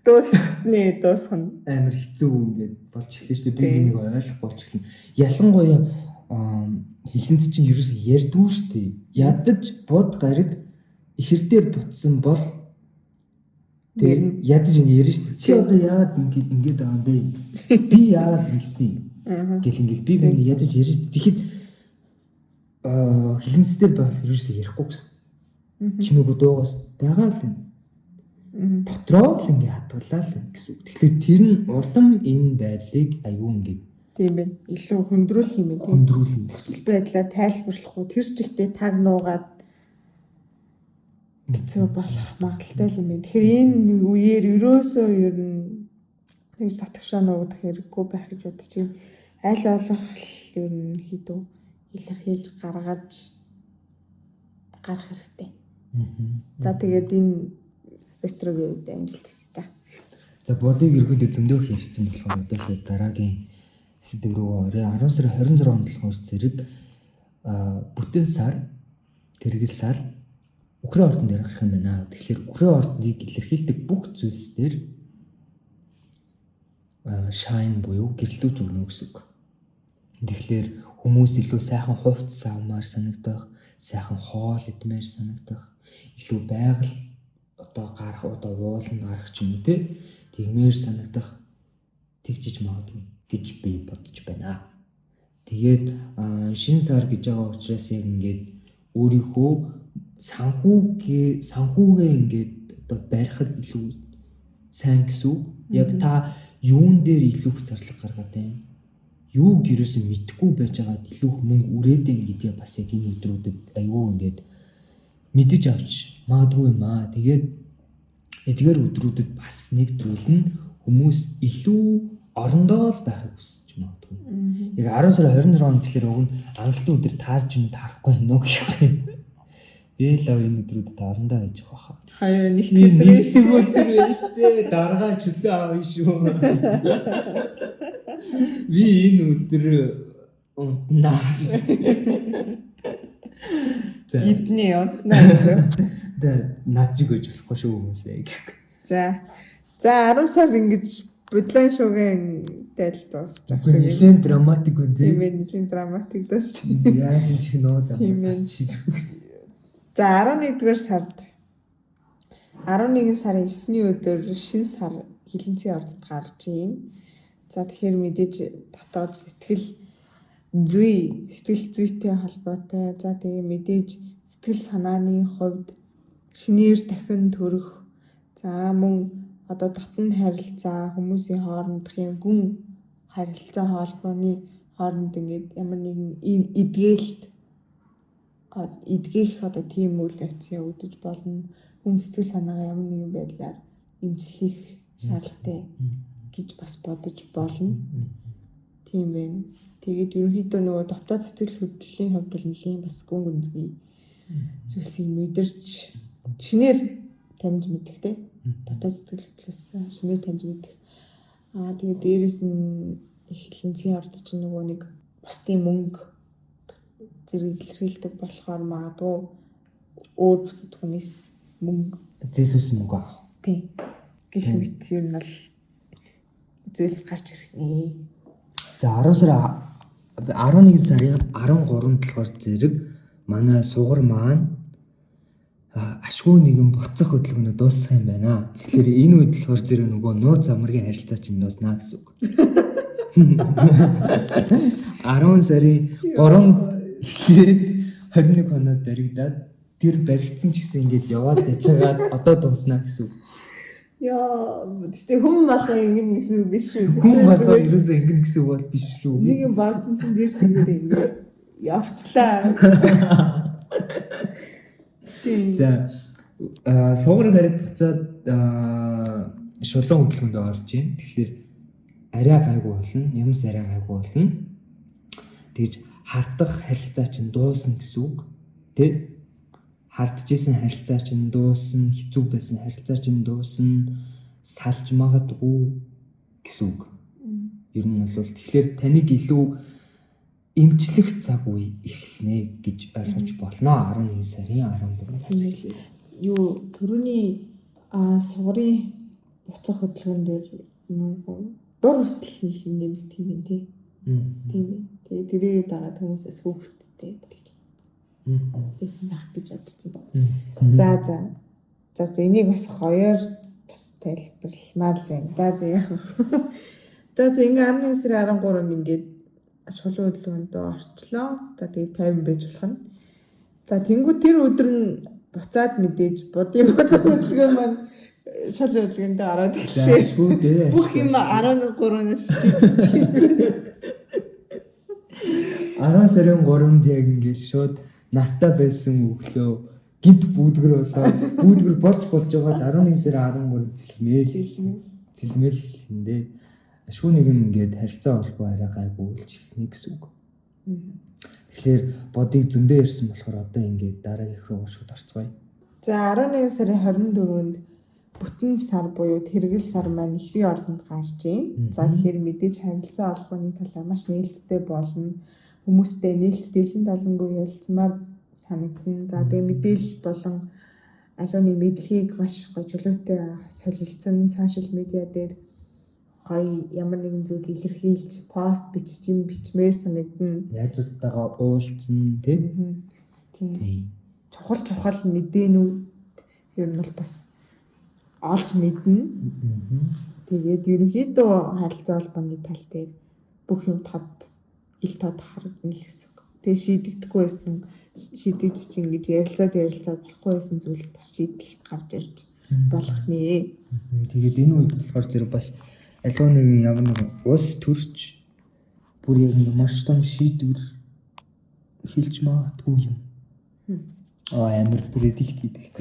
дуусны дуусах нь амар хэцүү ингээд болж эхлэв шүү дээ. Би бинийг ойлгохгүй болж эхэлнэ. Ялангуяа хилэнц чинь ерөөс ярьдгүй шүү дээ. Ядаж бод гариг ихэр дээр буцсан бол тэг ядаж ингэ ярина шүү дээ. Чи одоо яагаад ингэж байгаа юм бэ? Би яагаад ингэсэн юм? Гэл ингээл би бинийг ядаж ярина шүү дээ. Тэгэхэд хилэнцтэй байвал ерөөсөө ярихгүй гэсэн. Чимээгүй дуугаас байгаа л юм. Дотроо л ингээ хадгалаа л гэсэн үг. Тэгэхээр тэр нь улам энэ байдлыг аюу ингээд тийм байна. Илүү хөндрүүлэх юм байна. Хөндрүүлнэ. Нөхцөл байдлаа тайлбарлах уу? Тэр чигтээ таг нуугаад хэцүү болох магадлалтай юм байна. Тэгэхээр энэ үеэр ерөөсөө ер нь тэгж татгшаа нуугдах хэрэггүй байх гэж бодож байна. Аль болох ер нь хийдүү илэрхийлж гаргаж гарах хэрэгтэй. За тэгээд энэ ретрогийн үед амжилт хүсье та. За бодыг ерөөдөө зөндөөх ярьсан болохоор одоо шууд дараагийн сэдэв рүү орё. 10 сарын 26-нд болохоор зэрэг бүтэн сар, тэргэл сар үхрийн ордон дээр гарах юм байна. Тэгэхээр үхрийн ордныг илэрхийлдэг бүх зүйлс дээр shine буюу гэрлүүж өгнө гэсэн үг. Тэгэхээр хүмүүс илүү сайхан хувцас авмаар санагдах, сайхан хоол идмээр санагдах, илүү байгаль одоо гарах, одоо ууланд гарах ч юм уу те, тэгмээр санагдах, тэгжиж магадгүй гэж би бодож байна. Тэгээд шинэ сар гэж байгаа учраас яг ингээд өөрийнхөө санхүүгээ ингээд одоо барихад илүү сайн гэсэн үг. Яг та юун дээр илүү их зарлага гаргаад байна? Юуг ерөөсөө мэдэхгүй байж байгаад илүү их мөнгө үрээд байна гэдгээ бас яг энэ өдрүүдэд айгүй ингээд мэдэж авч магадгүй юм аа. Тэгээд эдгээр өдрүүдэд бас нэг зүйл нь хүмүүс илүү орондоо л байхыг хүсэж магадгүй. Яг 10 сарын 26-нд гэхлээр уг нь амралтын өдөр таарч юм таарахгүй нөө гэхгүй. Би л энэ өдрүүдэд орондоо байж байгаа хаа. Хоёр нэгт өдөр байж штэ. Даргаа чөлөө авна шүү. Би энэ өдөр унтнаа. За. Эдний унтнаа гэсэн. Да над чиг гэж болохгүй шүү хүмүүсээ гэх. За. За 10 сар ингэж бодлон шугийн дайлт дуусчих шиг. Нилээн драматик үн тийм. Тийм ээ, нилээн драматик дуусчих. Яасан ч нөө зам. Тийм ээ. За 11-р сард 11 сарын 9-ний өдөр шинэ сар хилэнцгийн ордод гарч ийн. За тэгэхээр мэдээж дотоод сэтгэл зүй, сэтгэл зүйтэй холбоотой. За тэгээ мэдээж сэтгэл санааны хувьд шинээр дахин төрөх. За мөн одоо дотн харилцаа, хүмүүсийн хоорондох юм гүн харилцаа холбооны хооронд ингээд ямар нэгэн эдгээлт эдгэх одоо тийм үйл явц явагдаж болно. Хүн сэтгэл санаагаа ямар нэгэн байдлаар эмчлэх шаардлагатай гэж бас бодож болно. Тийм байна. Тэгээд ерөнхийдөө нөгөө дотоод сэтгэл хөдлөлийн хувьд бол нэлийн бас гүн гүнзгий зүйлсийг мэдэрч шинээр таньж мэдэх те. Дотоод сэтгэл хөдлөлөөс шинээр таньж мэдэх. Аа тэгээд дээрэс нь хилэнцгийн орд чинь нөгөө нэг бусдын мөнгө зэрэг илэрхийлдэг болохоор магадгүй өөр бусад хүнээс мөнгө зээлүүс мөнгө авах. Тийм. Гэх мэт ер нь бол зүйлс гарч ирэх нэ. За 10 сар 11 сарын 13-нд болохоор зэрэг манай сугар маань ашгүй нэгэн буцах хөдөлгөөнөө дуусгах юм байна. Тэгэхээр энэ үед болохоор зэрэг нөгөө нууц замргийн харилцаа чинь дуусна гэсэн үг. 10 сарын 3 эхлээд 21 хоноод баригдаад тэр баригдсан ч гэсэн ингээд яваад байжгаад одоо дуусна гэсэн үг. Яа, гэтээ хүн болго ингэнэ гэсэн үг биш шүү. Хүн болго ерөөсөө ингэнэ гэсэн үг бол биш шүү. Нэг юм баазан чинь тэр чигээр ингээд явчлаа. Тийм. За, суугар бариг буцаад шулуун хөдөлгөөнд орж ийн. Тэгэхээр арай гайгүй болно, юмс арай гайгүй болно. Тэгж хардах харилцаа чинь дуусна гэсэн үг. Тэ? Хардж исэн харилцаа чинь дуусна, хэцүү байсан харилцаа чинь дуусна, салж магадгүй гэсэн үг. Ер нь бол тэгэхээр таныг илүү эмчлэх цаг үе эхэлнэ гэж ойлгож болно. 11 сарын 13-наас эхлэв. Юу төрөний сугарын буцах хөдөлгөөн дээр нөгөө дур хүсэл нэмэгдэх юм байна тий. Тийм ээ. Тэгээ тэрийг дагаад хүмүүсээс хүүхэдтэй болж байсан байх гэж бодож байна. За за. За за энийг бас гоёор бас тайлбарламаар л байна. За за яах вэ? За за ингээ 11 сарын 13-нд ингээд шулуун хөдөлгөөнд орчлоо. За тэгээ 50 байж болох нь. За тэнгуү тэр өдөр нь буцаад мэдээж будын буцах хөдөлгөөн маань Шал хөдөлгөөндөө ороод эхэллээ. Заашгүй дээ. Бүх юм 13-наас шийдэж. 10 сарын 3-нд яг ингээд шууд нартаа байсан өглөө гинт бүүдгэр болоод бүүдгэр болж байгаа л 11 сарын 13 цэлмээл цэлмээл эхлэндээ ашгүй нэг юм ингээд харилцаа холбоо арай гайгүй болж эхэлнэ гэсэн үг. Тэгэхээр бодыг зөндөө ярьсан болохоор одоо ингээд дараагийнх руу шууд орцгоё. За 11 сарын 24-нд бүтэн сар буюу тэргэл сар маань ихрийн ордонд гарч байна. За тэгэхээр мэдээж харилцаа холбооны талаар маш нээлттэй болно. Хүмүүстэй нээлттэй илэн талангүй ярилцмаар санагдана. За тэгээ мэдээлэл болон аливаа нэг мэдлэгийг маш гоё чөлөөтэй солилцсон сошиал медиа дээр гоё ямар нэгэн зүйл илэрхийлж пост бичиж юм бичмээр санагдана. Найзуудтайгаа уулзсан тийм. Тийм. Чухал чухал мэдээнүүд ер нь бол бас олж мэднэ. Тэгээд ерөнхийдөө харилцаа холбооны тал дээр бүх юм тод ил тод харагдана л гэсэн үг. Тэгээ шийдэгдэхгүй байсан шийдэгч чинь ингэж ярилцаад болохгүй байсан зүйл бас шийдэл гарч ирж болох нэ. Тэгээд энэ үед болохоор зэрэг бас аливаа нэгэн ямар нэгэн улс төрч бүр яг ингэ маш том шийдвэр хэлж магадгүй юм. Амар predict хийдэг.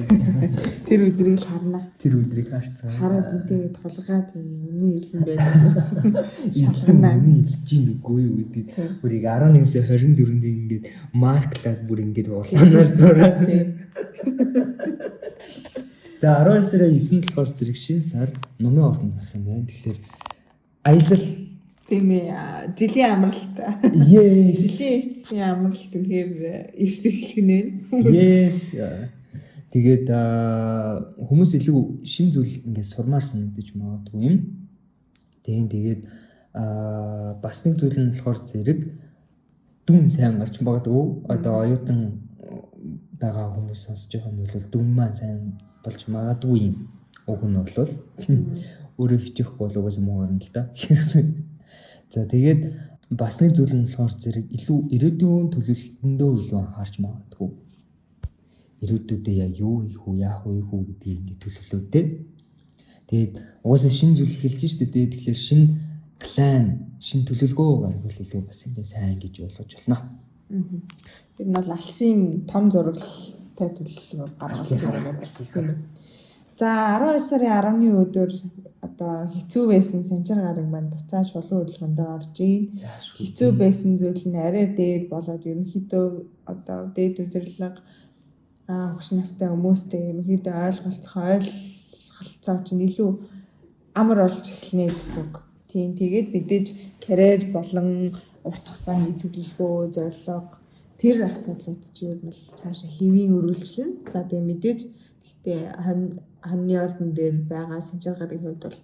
Тэр өдрийг л харна. Тэр өдрийг харцгаа. Хараад үнтэйгээ тулгаад үний хэлсэн байна. Шалгана. Үний хэлж ийн үгүй юу гэдэг. Бүр яг 11-ээс 24-нд ингээд марклаад бүр ингээд улаанаар зураад. За 12 сарын 9-нд болохоор зэрэг шинэ сар нумын ордонд гарах юм байна. Тэгэхээр аялал тийм ээ жилийн амралт. Yes. Жилийн эцсийн амралт үнэхээр эрт эхлэх нь байна. Yes. Тэгээд хүмүүс илүү шин зүйл ингээд сурмаар санагдаж магадгүй юм. Тэгээд бас нэг зүйл нь болохоор зэрэг дүн сайн гарч магадгүй. Одоо оюутан байгаа хүмүүс сонсож байгаа юм бол дүн маань сайн болж магадгүй юм. Уг нь бол өөрөө хичээхгүй бол угаасаа муу орно л да. За тэгээд бас нэг зүйл нь болохоор зэрэг илүү ирээдүйн төлөвлөлтөндөө илүү анхаарч магадгүй. Ирээдүйдээ яг юу хийх үү, яах вэ гэдгийг ингээд төлөвлөөдэй. Тэгээд угаасаа шинэ зүйл эхэлж штэ дээ. Тэгэхээр шинэ план, шинэ төлөвлөгөө гаргавал илүү бас ингээд сайн гэж ойлгож байна. Тэр нь бол алсын том зурагтай төлөвлөгөө гаргах зүгээр байна. Тийм ээ. За 12 сарын 10-ны өдөр одоо хэцүү байсан санчир гараг маань буцаа шулуун хөдөлгөөндөө орж ийн. Хэцүү байсан зүйл нь арай дээр болоод ерөнхийдөө одоо дээд удирдлага хөгш настай хүмүүстэй ерөнхийдөө ойлголцоо чинь илүү амар болж эхэлнэ гэсэн үг. Тийм тэгээд мэдээж карьер болон урт хугацааны төлөвлөгөө, зорилго тэр асуудлууд чинь ер нь бол цаашаа хэвийн өргөлжлөн. За тэгээд мэдээж гэхдээ хоньны ордон дээр байгаа санчир гарагийн хувьд бол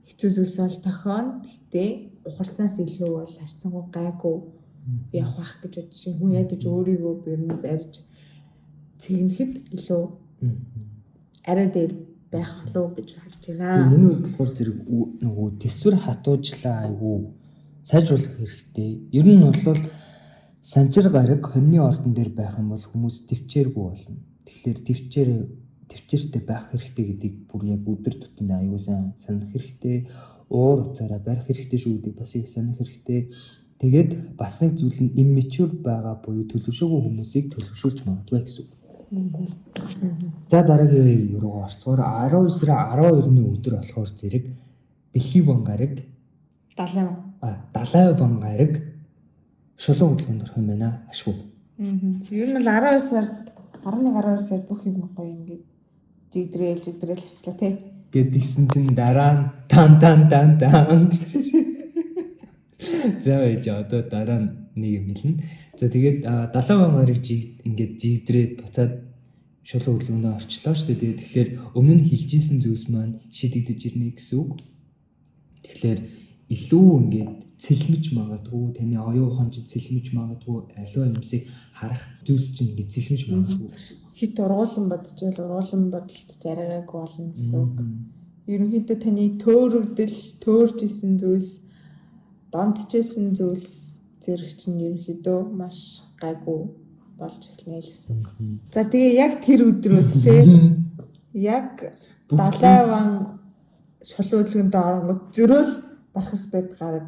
хэцүү зүйлс бол тохионо. Гэхдээ ухарснаас илүү бол харьцангуй гайгүй явах байх гэж бодож байна. Хүн ядаж өөрийгөө барьж цэгнэхэд илүү арай дээр байх болов гэж харж байна. Энэ үед болохоор зэрэг нөгөө төсвөр хатуужлаа айгүй сайжруулах хэрэгтэй. Ер нь бол санчир гараг хоньны ордон дээр байх юм бол хүмүүс төвчээргүй болно. Тэгэхээр төвчээртэй байх хэрэгтэй гэдгийг бүр яг өдөр тутамд аюул сан санах хэрэгтэй. Уур уцаараа барих хэрэгтэй шүү гэдгийг бас их санах хэрэгтэй. Тэгээд бас нэг зүйл нь immature байгаа буюу төлөвшөөгүй хүмүүсийг төлөвшүүлж магадгүй гэсэн үг. За дараагийн юуруу орцгоор 12 сарын 12-ны өдөр болохоор зэрэг Дэлхийн ван гараг 70 ван гараг шулуун хөдөлгөөнд орох юм байна. Ашгүй. Ер нь бол 12 сард 11 12 сард бүх юм гоё ингээд жигдрээл авчлаа тий. Гэдгийгсэн чинь дараа нь тан тан тан тан. За байж одоо дараа нь нэг юм хэлнэ. За тэгээд 70 ван гараг ингээд жигдрээд буцаад шулуун хөдөлгөөндөө орчлоо шүү дээ. Тэгэхээр өмнө нь хэлжсэн зүйлс маань шийдэгдэж ирнэ гэсэн үг. Тэгэхээр илүү ингээд цэлмэж магадгүй, таны оюун ухаан чинь цэлмэж магадгүй, аливаа юмсыг харах зүйлс чинь ингээд цэлмэж магадгүй гэсэн үг. Хит ургуулan бодчихвол ургуулan бодолд жаргаагүй болно гэсэн үг. Ерөнхийдөө таны төөрөгдөл, төөрж исэн зүйлс, донтжсэн зүйлс зэрэг чинь ерөнхийдөө маш гайгүй болж эхэлнэ л гэсэн үг. За тэгээ яг тэр өдрүүд те Яг далайван шулуун хөдөлгөөнтэй оронгууд зөрөөл бархас бед гараг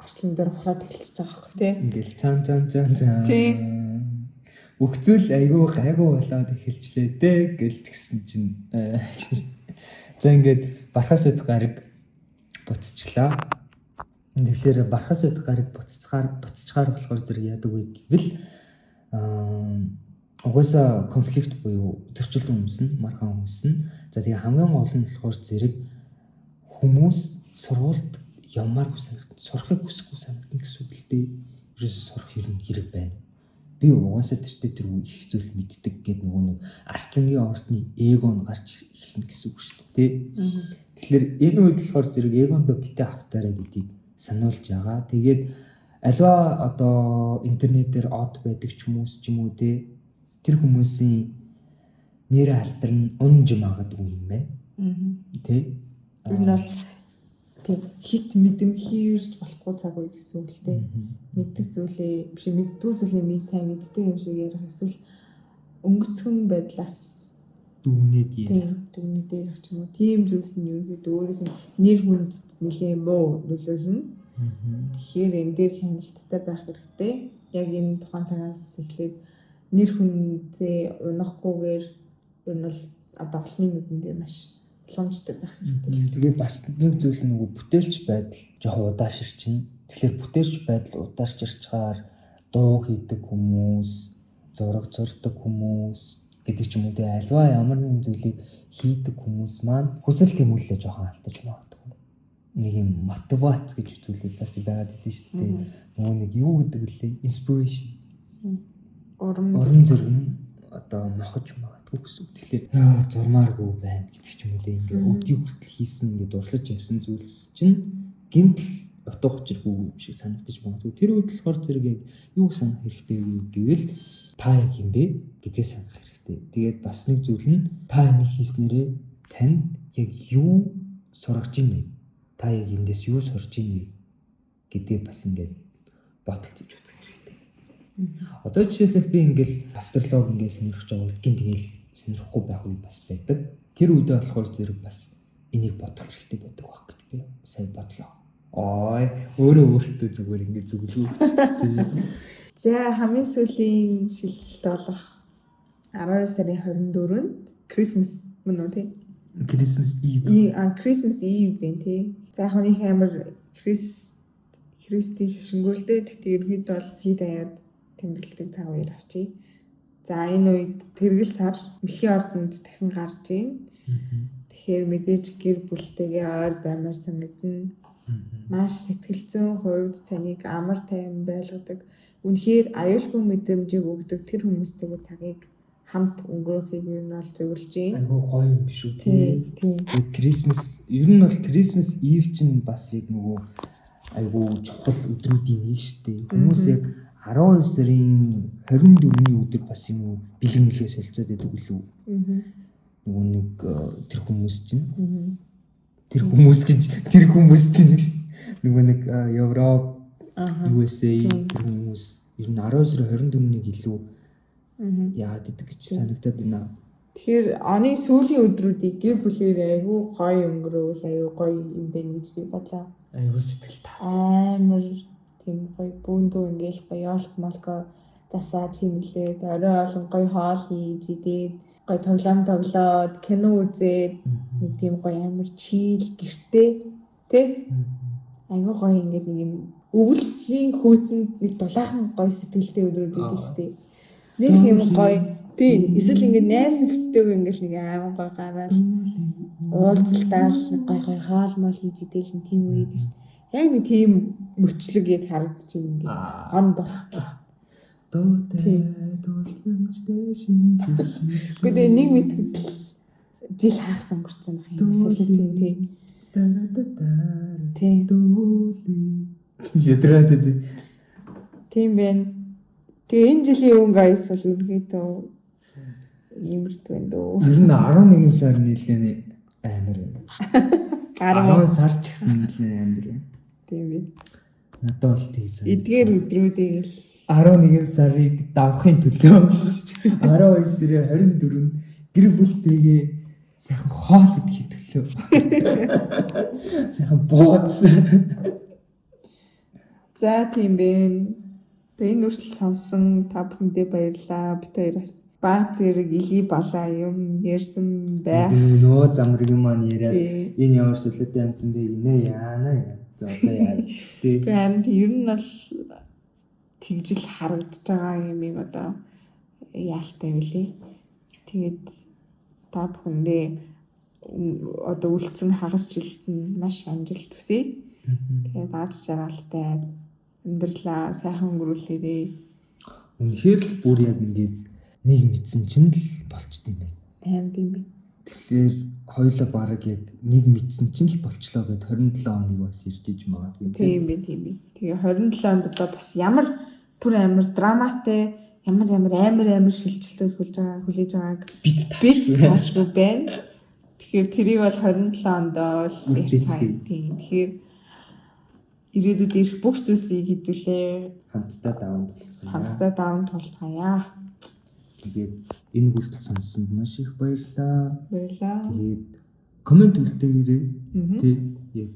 арслан дээр ухраад эхэлчихэж байгаа байхгүй тий. Ингээл цаан цаан цаан цаан. Бүх зүйл айгүй гайгүй болоод эхэлчлээ дээ гэл тэгсэн чинь за ингээд бархас бед гараг буцчихлаа. Тэгэхээр бархас бед гараг буцчихаар болохоор зэрэг яадаг вэ гэвэл угаасаа конфликт буюу зөрчил үүснэ, маргаан үүснэ. За тэгээ хамгийн гол нь болохоор зэрэг хүмүүс сургуульд явмааргүй санагдана. Сурахыг хүсэхгүй санагдана гэсэн үг л дээ. Ерөөсөө сурах хэрэг байна. Би угаасаа тэртээ тэр их зүйл мэддэг гэд нөгөө нэг арслангийн ордны эго нь гарч эхэлнэ гэсэн үг шүү дээ. Тэгэхээр энэ үед болохоор зэрэг эгондоо битээ автаарай гэдгийг сануулж байгаа. Тэгээд альва одоо интернетээр од байдаг ч хүмүүс ч юм уу те, тэр хүмүүсийн нэр алдар нь унж магадгүй юм байна. Тэ? Тэр нь бол тийм хит мэдэмхийрж болохгүй цаг үе гэсэн үг л дээ. Мэддэг зүйлээ биш мэддгүй зүйлээ мэд сайн мэддэг юм шиг ярих эсвэл өнгөцгөн байдлаас дүгнээд ярих. Тийм, дүгнээд ярих ч юм уу. Тийм зүйлс нь ерөнхийдөө өөрийнх нь нэр хүндэд нэлээд муу нөлөөлнө. Тэгэхээр энэ дээр хяналттай байх хэрэгтэй. Яг энэ тухайн цагаас эхлээд нэр хүндээ унахгүйгээр ер нь бол одоо олонний нүдэн дээр маш боломжтой байх хэрэгтэй. Тэгээд бас нэг зүйл нөгөө бүтээлч байдал жоохон удааширчин. Тэгэхээр бүтээлч байдал удааширчгаар дуу хийдэг хүмүүс, зураг зурдаг хүмүүс гэдэг ч юм уу те, альва ямар нэгэн зүйлийг хийдэг хүмүүс маань хүсэл тэмүүлэлээ жоохон алдаж магадгүй. Нэг юм мотивац гэж зүйлүүд бас байгаад идэв шүү дээ. Нөгөө нэг юу гэдэг лээ? Inspiration. Урам зориг нь одоо мохож магадгүй гэсэн үг. Тэгэхээр зурмааргүй байна гэдэг ч юм уу те, ингээ өдий хүртэл хийсэн ингээд дурлаж явсан зүйлс чинь гинтл утга учиргүй юм шиг санагдаж магадгүй. Тэр үед болохоор зэрэг яг юу санах хэрэгтэй вэ гэвэл та яг юм бэ гэдгээ санах хэрэгтэй. Тэгээд бас нэг зүйл нь та энийг хийснээрээ танд яг юу сургаж ийн вэ? Та яг эндээс юу сурч ийн вэ гэдгээ бас ингээд бодолцож үзэх хэрэгтэй. Одоо жишээлбэл би ингээл астролог ингээд сонирхож байгаа бол гин тэгэл сонирхгүй байх үе бас байдаг. Тэр үедээ болохоор зэрэг бас энийг бодох хэрэгтэй байдаг байх гэж би сая бодлоо. Ой, өөрөө өөртөө зүгээр ингээд зөвлөгөө өгч тийм. За хамгийн сүүлийн шилжилт болох 12 сарын 24-нд Christmas мөн үү тий? Christmas Eve. Christmas Eve гэн тий. За яг нэг амар Христийн шашингүй л дээ. Тэгтээ ерөнхийдөө бол хид аяар тэмдэглэдэг цаг үеэр авчий. За энэ үед тэргэл сар мэлхийн ордонд дахин гарч ийн. Тэгэхээр мэдээж гэр бүлтэйгээ ойр баймар санагдана. Маш сэтгэл зүйн хувьд таныг амар тайван байлгадаг, үнэхээр аюулгүй мэдрэмжийг өгдөг тэр хүмүүстэйгээ цагийг хамт өнгөрөөхийг ер нь бол зөвлөж байна. Айгүй гоё юм биш үү тий. Тийм. Christmas ер нь бол Christmas Eve чинь бас яг нөгөө айгүй чухал өдрүүдийн нэг шүү дээ. Хүмүүс яг 12 сарын 24-ний өдөр бас юм уу бэлэг мэлгээ солилцоод байдаг үлээ. Нөгөө нэг тэр хүмүүс чинь. Тэр хүмүүс гэж тэр хүмүүс чинь нөгөө нэг Европ, USA тэр хүмүүс ер нь 12 сарын 24-нийг илүү яагаад гэдэг гэж санагдаад байна. Тэгэхээр оны сүүлийн өдрүүдийг гэр бүлээр айгүй гоё өнгөрөөл айгүй гоё юм байна гэж би бодлоо. Айгүй сэтгэл та. Амар тийм гоё бүүндүү ингээл гоё ёолк молко засаа чимлээд орой олон гоё хоол хийж идээд гоё тоглоом тоглоод кино үзээд нэг тийм гоё амар чийл гэртээ тий айгүй гоё ингээд нэг юм өвлийн хүйтэнд нэг дулаахан гоё сэтгэлтэй өдрүүд идэв шүү дээ. Нэг юм гоё тий эсвэл ингээд найз нөхдөдөө ингээд нэг амар гоё гараал уулзалтаал нэг гоё гоё хоол мол хийж идэл нэг тийм үе идэв шүү дээ. Яг нэг тийм мөчлөг яг харагдчих юм ингээд он дуустал. Дуутай дурсамжтай шинэ жил. Гэхдээ тэгээ нэг мэтгэл жил хагас өнгөрцөн байх юм шиг л тийм. Тийм. Ядраад дээ. Тийм байна. Тэгээ энэ жилийн өнгө аяс бол ерөнхийдөө иймэрт байна дөө. Ер нь 11 сар нэлээд амар байна. 10 сар ч гэсэн нэлээд амар байна. Тийм ээ. Надад бол тийсэн. Эдгээр өдрүүдийг л 11 сарыг давхын төлөө 12 сарын 24-нд гэр бүлтэйгээ Сайхан хоол идэхин төлөө. Сайхан бууз. За тийм бэ. Тэгээ энэ үртэл сонсон та бүхэндээ баярлалаа. Бид хоёр бас баг зэрэг илий балаа юм ярьсан байх. Нөө замрыг маань яриад энэ ямар солиотой амтан бэ гинэ яана яа. За одоо яа. Тэг. Харин ер нь бол тэгжил харагдаж байгаа юмыг одоо яалтай билээ. Тэгээд та бүхэндээ одоо үлдсэн хагас жилд нь маш амжилт хүсье. Тэгээд аз жаргалтай амьдралаа сайхан өнгөрүүлээрэй. Үнэхээр л бүр яг ингээд нэг мэдсэн чинь л болчт юм байна. Тайм тийм бэ. Тэгэхээр хоёулаа бараг яг нэг мэдсэн чинь л болчлоо гэд 27 оныг бас ирж иж магадгүй. Тийм бэ, тийм бэ. Тэгээ 27 онд одоо бас ямар бүр амар драматай ямар амар шилжилтүүд хүлээж байгааг бид таашгүй байна. Тэгэхээр тэрийг бол 27 онд л ярьцгаая. Тийм. Тэгэхээр ирээдүйд ирэх бүх зүйлсийг хэдүүлээ хамтдаа даван тулцгаая. Хамтдаа даван тулцгаая. Тэгээд энэ хүртэл сонссонд маш их баярлалаа. Баярлалаа. Тэгээд коммент үлдээгээрэй. Тэ яг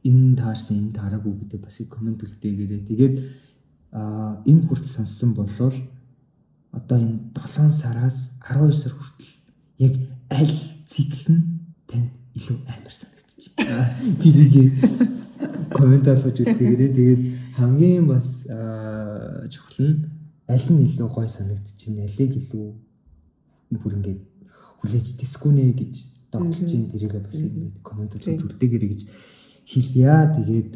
энэ таарсан, энэ таараагүй гэдэг бас их коммент үлдээгээрэй. Тэгээд энэ хүртэл сонссон болвол одоо энэ 7 сараас 12 сар хүртэл яг аль цикл нь танд илүү амар санагдчих. Тэрийг коммент болгож үлдээгээрэй. Тэгээд хамгийн бас чухал нь аль нь илүү гой санагдчих, алийг илүү бүр ингээд хүлээж дисгүй нэ гэж догтлж ин тэрийг бас ингээд коммент болгож үлдээгээрэй гэж хэлье. Тэгээд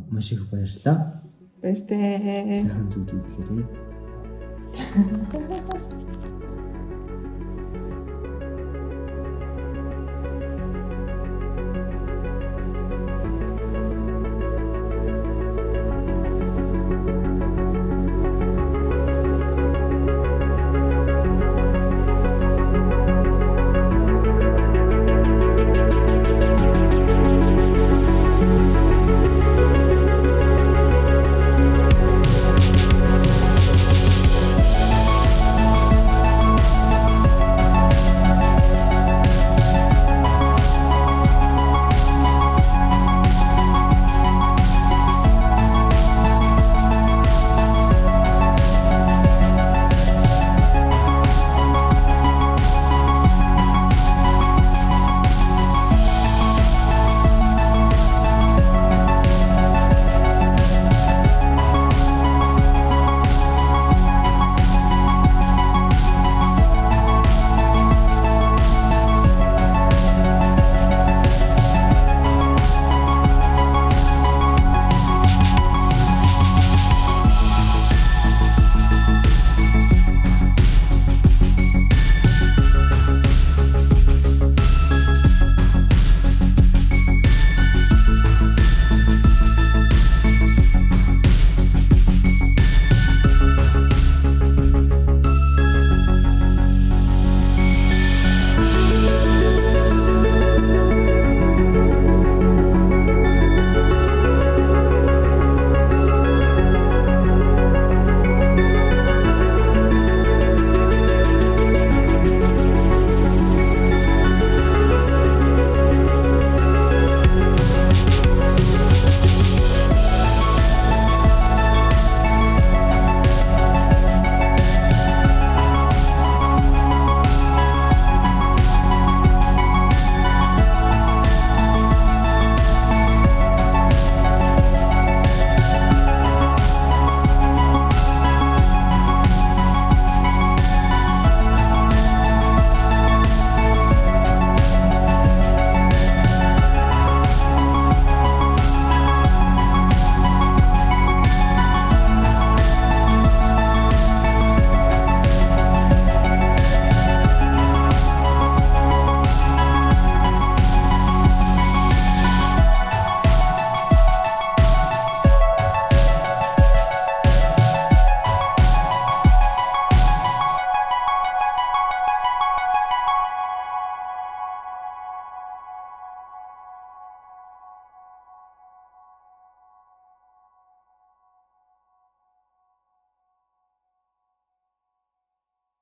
маш их баярлалаа. Баяртай. Сайхан зүг зүглээрэй.